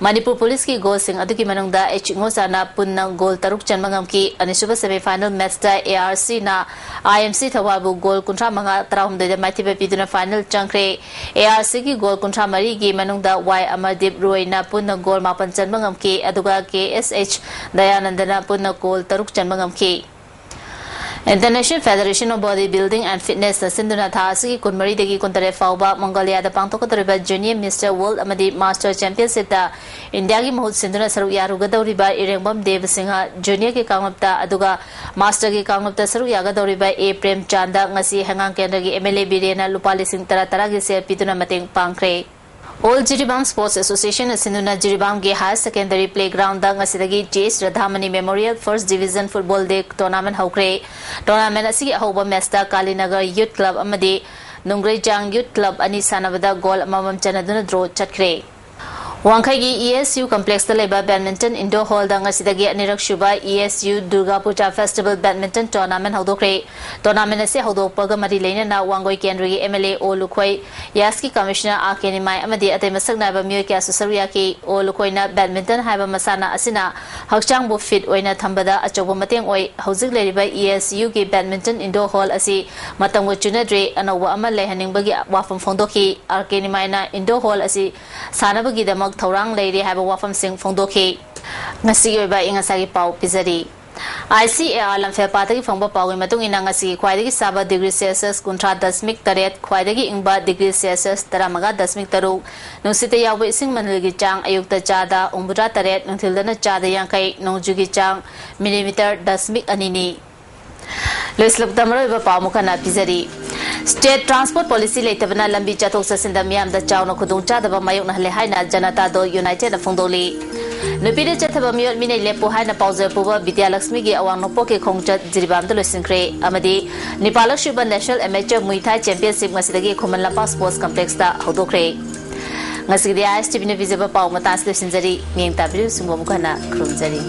ꯃꯅꯤꯄꯨꯔ ꯄꯨꯂꯤꯁꯀꯤ ꯒꯣꯜꯁꯤꯡ ꯑꯗꯨꯒꯤ ꯃꯅꯨꯡꯗ ꯑꯩꯆ ꯉꯣꯆꯥꯅ ꯄꯨꯟꯅ ꯒꯣꯜ ꯇꯔꯨꯛ ꯆꯟꯕ ꯉꯝꯈꯤ꯫ ꯑꯅꯤꯁꯨꯕ ꯁꯦꯃꯤꯐꯥꯏꯅꯦꯜ ꯃꯦꯠꯆꯇ ꯑꯦ ꯑꯥꯔ ꯁꯤꯅ ꯑꯥꯏ ꯑꯦꯝ ꯁꯤ ꯊꯧꯕꯥꯜꯕꯨ ꯒꯣꯜ ꯀꯨꯟꯊ꯭ꯔꯥ ꯃꯉꯥ, ꯇꯔꯥꯍꯨꯝꯗꯣꯏꯗ ꯃꯥꯏꯊꯤꯕ ꯄꯤꯗꯨꯅ ꯐꯥꯏꯅꯦꯜ ꯆꯪꯈ꯭ꯔꯦ꯫ ꯑꯦ ꯑꯥꯔ ꯁꯤꯒꯤ ꯒꯣꯜ ꯀꯨꯟꯊ꯭ꯔꯥ ꯃꯔꯤꯒꯤ ꯃꯅꯨꯡꯗ ꯋꯥꯏ ꯑꯃꯔꯗꯤꯞ ꯔꯣꯏꯅ ꯄꯨꯟꯅ ꯒꯣꯜ ꯃꯥꯄꯟ ꯆꯟꯕ ꯉꯝꯈꯤ, ꯑꯗꯨꯒ ꯀꯦ ꯑꯦꯁ ꯑꯩꯆ ꯗꯌꯥꯅꯟꯗꯅ ꯄꯨꯟꯅ ꯒꯣꯜ ꯇꯔꯨꯛ ꯆꯟꯕ ꯉꯝꯈꯤ꯫ International Federation of Body Building and Fitnessꯅ ꯁꯤꯟꯗꯨꯅ ꯊꯥ ꯑꯁꯤꯒꯤ ꯀꯨꯟꯃꯔꯤꯗꯒꯤ ꯀꯨꯟꯇꯔꯦꯠ ꯐꯥꯎꯕ ꯃꯪꯒꯣꯂꯤꯌꯥꯗ ꯄꯥꯡꯊꯣꯛꯀꯗꯧꯔꯤꯕ ꯖꯨꯅꯤꯌꯔ ꯃꯤꯁꯇꯔ ꯋꯥꯔꯜꯗ ꯑꯃꯗꯤ ꯃꯥꯁꯇꯔ ꯆꯦꯝꯄꯤꯌꯟꯁꯤꯞꯇ ꯏꯟꯗꯤꯌꯥꯒꯤ ꯃꯍꯨꯠ ꯁꯤꯟꯗꯨꯅ ꯁꯔꯨꯛ ꯌꯥꯔꯨꯒꯗꯧꯔꯤꯕ ꯏꯔꯦꯡꯕꯝ ꯗꯦꯕ ꯁꯤꯡꯍ ꯖꯨꯅꯤꯌꯔꯒꯤ ꯀꯥꯡꯂꯨꯞꯇ, ꯑꯗꯨꯒ ꯃꯥꯁꯇꯔꯒꯤ ꯀꯥꯡꯂꯨꯞꯇ ꯁꯔꯨꯛ ꯌꯥꯒꯗꯧꯔꯤꯕ ꯑꯦ ꯄ꯭ꯔꯦꯝꯆꯥꯟꯗ ꯉꯁꯤ ꯍꯩꯉꯥꯡ ꯀꯦꯟꯗ꯭ꯔꯒꯤ ꯑꯦꯝ ꯑꯦꯜ ꯑꯦ ꯕꯤꯔꯦꯟꯅ ꯂꯨꯄꯥ ꯂꯤꯁꯤꯡ ꯇꯔꯥ ꯇꯔꯥꯒꯤ ꯁꯦꯜ ꯄꯤꯗꯨꯅ ꯃꯇꯦꯡ ꯄꯥꯡꯈ꯭ꯔꯦ꯫ ꯑꯣꯜ ꯖꯤꯔꯤꯕꯥꯝ ꯁ꯭ꯄꯣꯔꯠꯁ ꯑꯦꯁꯣꯁꯤꯌꯦꯁꯟꯅ ꯁꯤꯟꯗꯨꯅ ꯖꯤꯔꯤꯕꯥꯝꯒꯤ ꯍꯥꯌꯔ ꯁꯦꯀꯦꯟꯗꯔꯤ ꯄ꯭ꯂꯦꯒ꯭ꯔꯥꯎꯟꯗ ꯉꯁꯤꯗꯒꯤ G S Radhamani memorial first division football league tournament ꯍꯧꯈ꯭ꯔꯦ꯫ ꯇꯣꯔꯅꯥꯃꯦꯟꯠ ꯑꯁꯤꯒꯤ ꯑꯍꯧꯕ ꯃꯦꯠꯆꯇ ꯀꯥꯂꯤꯅꯒꯔ ꯌꯨꯊ ꯀ꯭ꯂꯕ ꯑꯃꯗꯤ ꯅꯨꯡꯒ꯭ꯔꯩꯖꯥꯡ ꯌꯨꯊ ꯀ꯭ꯂꯕ ꯑꯅꯤ ꯁꯥꯟꯅꯕꯗ ꯒꯣꯜ ꯑꯃꯃꯝ ꯆꯟꯅꯗꯨꯅ ꯗ꯭ꯔꯣ ꯆꯠꯈ꯭ꯔꯦ꯫ ꯋꯥꯡꯈꯩꯒꯤ E S U complexꯇ ꯂꯩꯕ badminton indoor hallꯗ ꯉꯁꯤꯗꯒꯤ ꯑꯅꯤꯔꯛ ꯁꯨꯕ E S U Durga Puja Festival badminton tournament ꯍꯧꯗꯣꯛꯈ꯭ꯔꯦ꯫ Tournament ꯑꯁꯤ ꯍꯧꯗꯣꯛꯄꯒ ꯃꯔꯤ ꯂꯩꯅꯅ ꯋꯥꯡꯒꯣꯏ ꯀꯦꯟꯗ꯭ꯔꯒꯤ M L A ꯑꯣ ꯂꯨꯈꯣꯏ, ꯌꯥꯁꯀꯤ commissioner R K ꯅꯤꯃꯥꯏ ꯑꯃꯗꯤ ꯑꯇꯩ ꯃꯁꯛ ꯅꯥꯏꯕ ꯃꯤꯑꯣꯏ ꯀꯌꯥꯁꯨ ꯁꯔꯨꯛ ꯌꯥꯈꯤ꯫ ꯑꯣ ꯂꯨꯈꯣꯏꯅ badminton ꯍꯥꯏꯕ ꯃꯁꯥꯟꯅ ꯑꯁꯤꯅ ꯍꯛꯆꯥꯡꯕꯨ fit ꯑꯣꯏꯅ ꯊꯝꯕꯗ ꯑꯆꯧꯕ ꯃꯇꯦꯡ ꯑꯣꯏ꯫ ꯍꯧꯖꯤꯛ ꯂꯩꯔꯤꯕ E S Uꯒꯤ badminton indoor hall ꯑꯁꯤ ꯃꯇꯝꯒ ꯆꯨꯅꯗ꯭ꯔꯦ, ꯑꯅꯧꯕ ꯑꯃ ꯂꯩꯍꯟꯅꯤꯡꯕꯒꯤ ꯋꯥꯐꯝ ꯐꯣꯡꯗꯣꯛꯈꯤ꯫ R K ꯅꯤꯃꯥꯏꯅ indoor hall ꯑꯁꯤ ꯁꯥꯟꯅꯕꯒꯤꯗꯃꯛ ꯊꯧꯔꯥꯡ ꯂꯩꯔꯦ ꯍꯥꯏꯕ ꯋꯥꯐꯝꯁꯤꯡ ꯐꯣꯡꯗꯣꯛꯈꯤ꯫ ꯉꯁꯤꯒꯤ ꯑꯣꯏꯕ ꯑꯏꯪ ꯑꯁꯥꯒꯤ ꯄꯥꯎ ꯄꯤꯖꯔꯤ꯫ I C A R ꯂꯝꯐꯦꯜꯄꯥꯠꯇꯒꯤ ꯐꯪꯕ ꯄꯥꯎꯒꯤ ꯃꯇꯨꯡ ꯏꯟꯅ ꯉꯁꯤꯒꯤ ꯈ꯭ꯋꯥꯏꯗꯒꯤ ꯁꯥꯕ degree Celsius ꯀꯨꯟꯊ꯭ꯔꯥ ꯗꯁꯃꯤꯛ ꯇꯔꯦꯠ, ꯈ꯭ꯋꯥꯏꯗꯒꯤ ꯏꯪꯕ degree Celsius ꯇꯔꯥꯃꯉꯥ ꯗꯁꯃꯤꯛ ꯇꯔꯨꯛ, ꯅꯨꯡꯁꯤꯠꯇ ꯌꯥꯎꯕ ꯏꯁꯤꯡ ꯃꯅꯤꯜꯒꯤ ꯆꯥꯡ ꯑꯌꯨꯛꯇ ꯆꯥꯗ ꯍꯨꯝꯐꯨꯇꯔꯥ ꯇꯔꯦꯠ, ꯅꯨꯡꯊꯤꯜꯗꯅ ꯆꯥꯗ ꯌꯥꯡꯈꯩ, ꯅꯣꯡꯖꯨꯒꯤ ꯆꯥꯡ millimeter ꯗꯁꯃꯤꯛ ꯑꯅꯤꯅꯤ꯫ ꯂꯣꯏꯁꯤꯜꯂꯛꯄꯗ ꯃꯔꯨꯑꯣꯏꯕ ꯄꯥꯎ ꯑꯃꯨꯛ ꯍꯟꯅ ꯄꯤꯖꯔꯤ꯫ State transport policy ꯂꯩꯇꯕꯅ ꯂꯝꯕꯤ ꯆꯠꯊꯣꯛ ꯆꯠꯁꯤꯟꯗ ꯃꯤꯌꯥꯝꯗ ꯆꯥꯎꯅ ꯈꯨꯗꯣꯡꯆꯥꯗꯕ ꯃꯥꯌꯣꯛꯅꯍꯜꯂꯦ ꯍꯥꯏꯅ Janata Dal Unitedꯅ ꯐꯣꯡꯗꯣꯛꯂꯤ꯫ ꯅꯨꯄꯤꯅ ꯆꯠꯊꯕ ꯃꯤꯑꯣꯠ ꯃꯤꯅꯩ ꯂꯦꯞꯄꯨ ꯍꯥꯏꯅ ꯄꯥꯎꯖꯦꯜ ꯄꯨꯕ ꯕꯤꯗ꯭ꯌꯥꯂꯛꯁꯃꯤꯒꯤ ꯑꯋꯥꯡ ꯅꯣꯡꯄꯣꯛꯀꯤ ꯈꯣꯡꯆꯠ ꯖꯤꯔꯤꯕꯥꯝꯗ ꯂꯣꯏꯁꯤꯟꯈ꯭ꯔꯦ ꯑꯃꯗꯤ ꯅꯤꯄꯥꯜꯂꯛ ꯁꯨꯕ National Amateur Muay Thai Championship ꯉꯁꯤꯗꯒꯤ ꯈꯨꯃꯟ ꯂꯝꯄꯥꯛ Sports Complexꯇ ꯍꯧꯗꯣꯛꯈ꯭ꯔꯦ꯫ ꯉꯁꯤꯒꯤꯗꯤ ISTVꯅ ꯄꯤꯖꯕ ꯄꯥꯎ ꯃꯇꯥꯡꯁꯤ ꯂꯣꯏꯁꯤꯟꯖꯔꯤ꯫ ꯃꯤꯠꯌꯦꯡ ꯇꯥꯕꯤꯔꯤꯕꯁꯤꯡꯕꯨ ꯑꯃꯨꯛ ꯍꯟꯅ ꯈꯨꯔꯨꯝꯖꯔꯤ꯫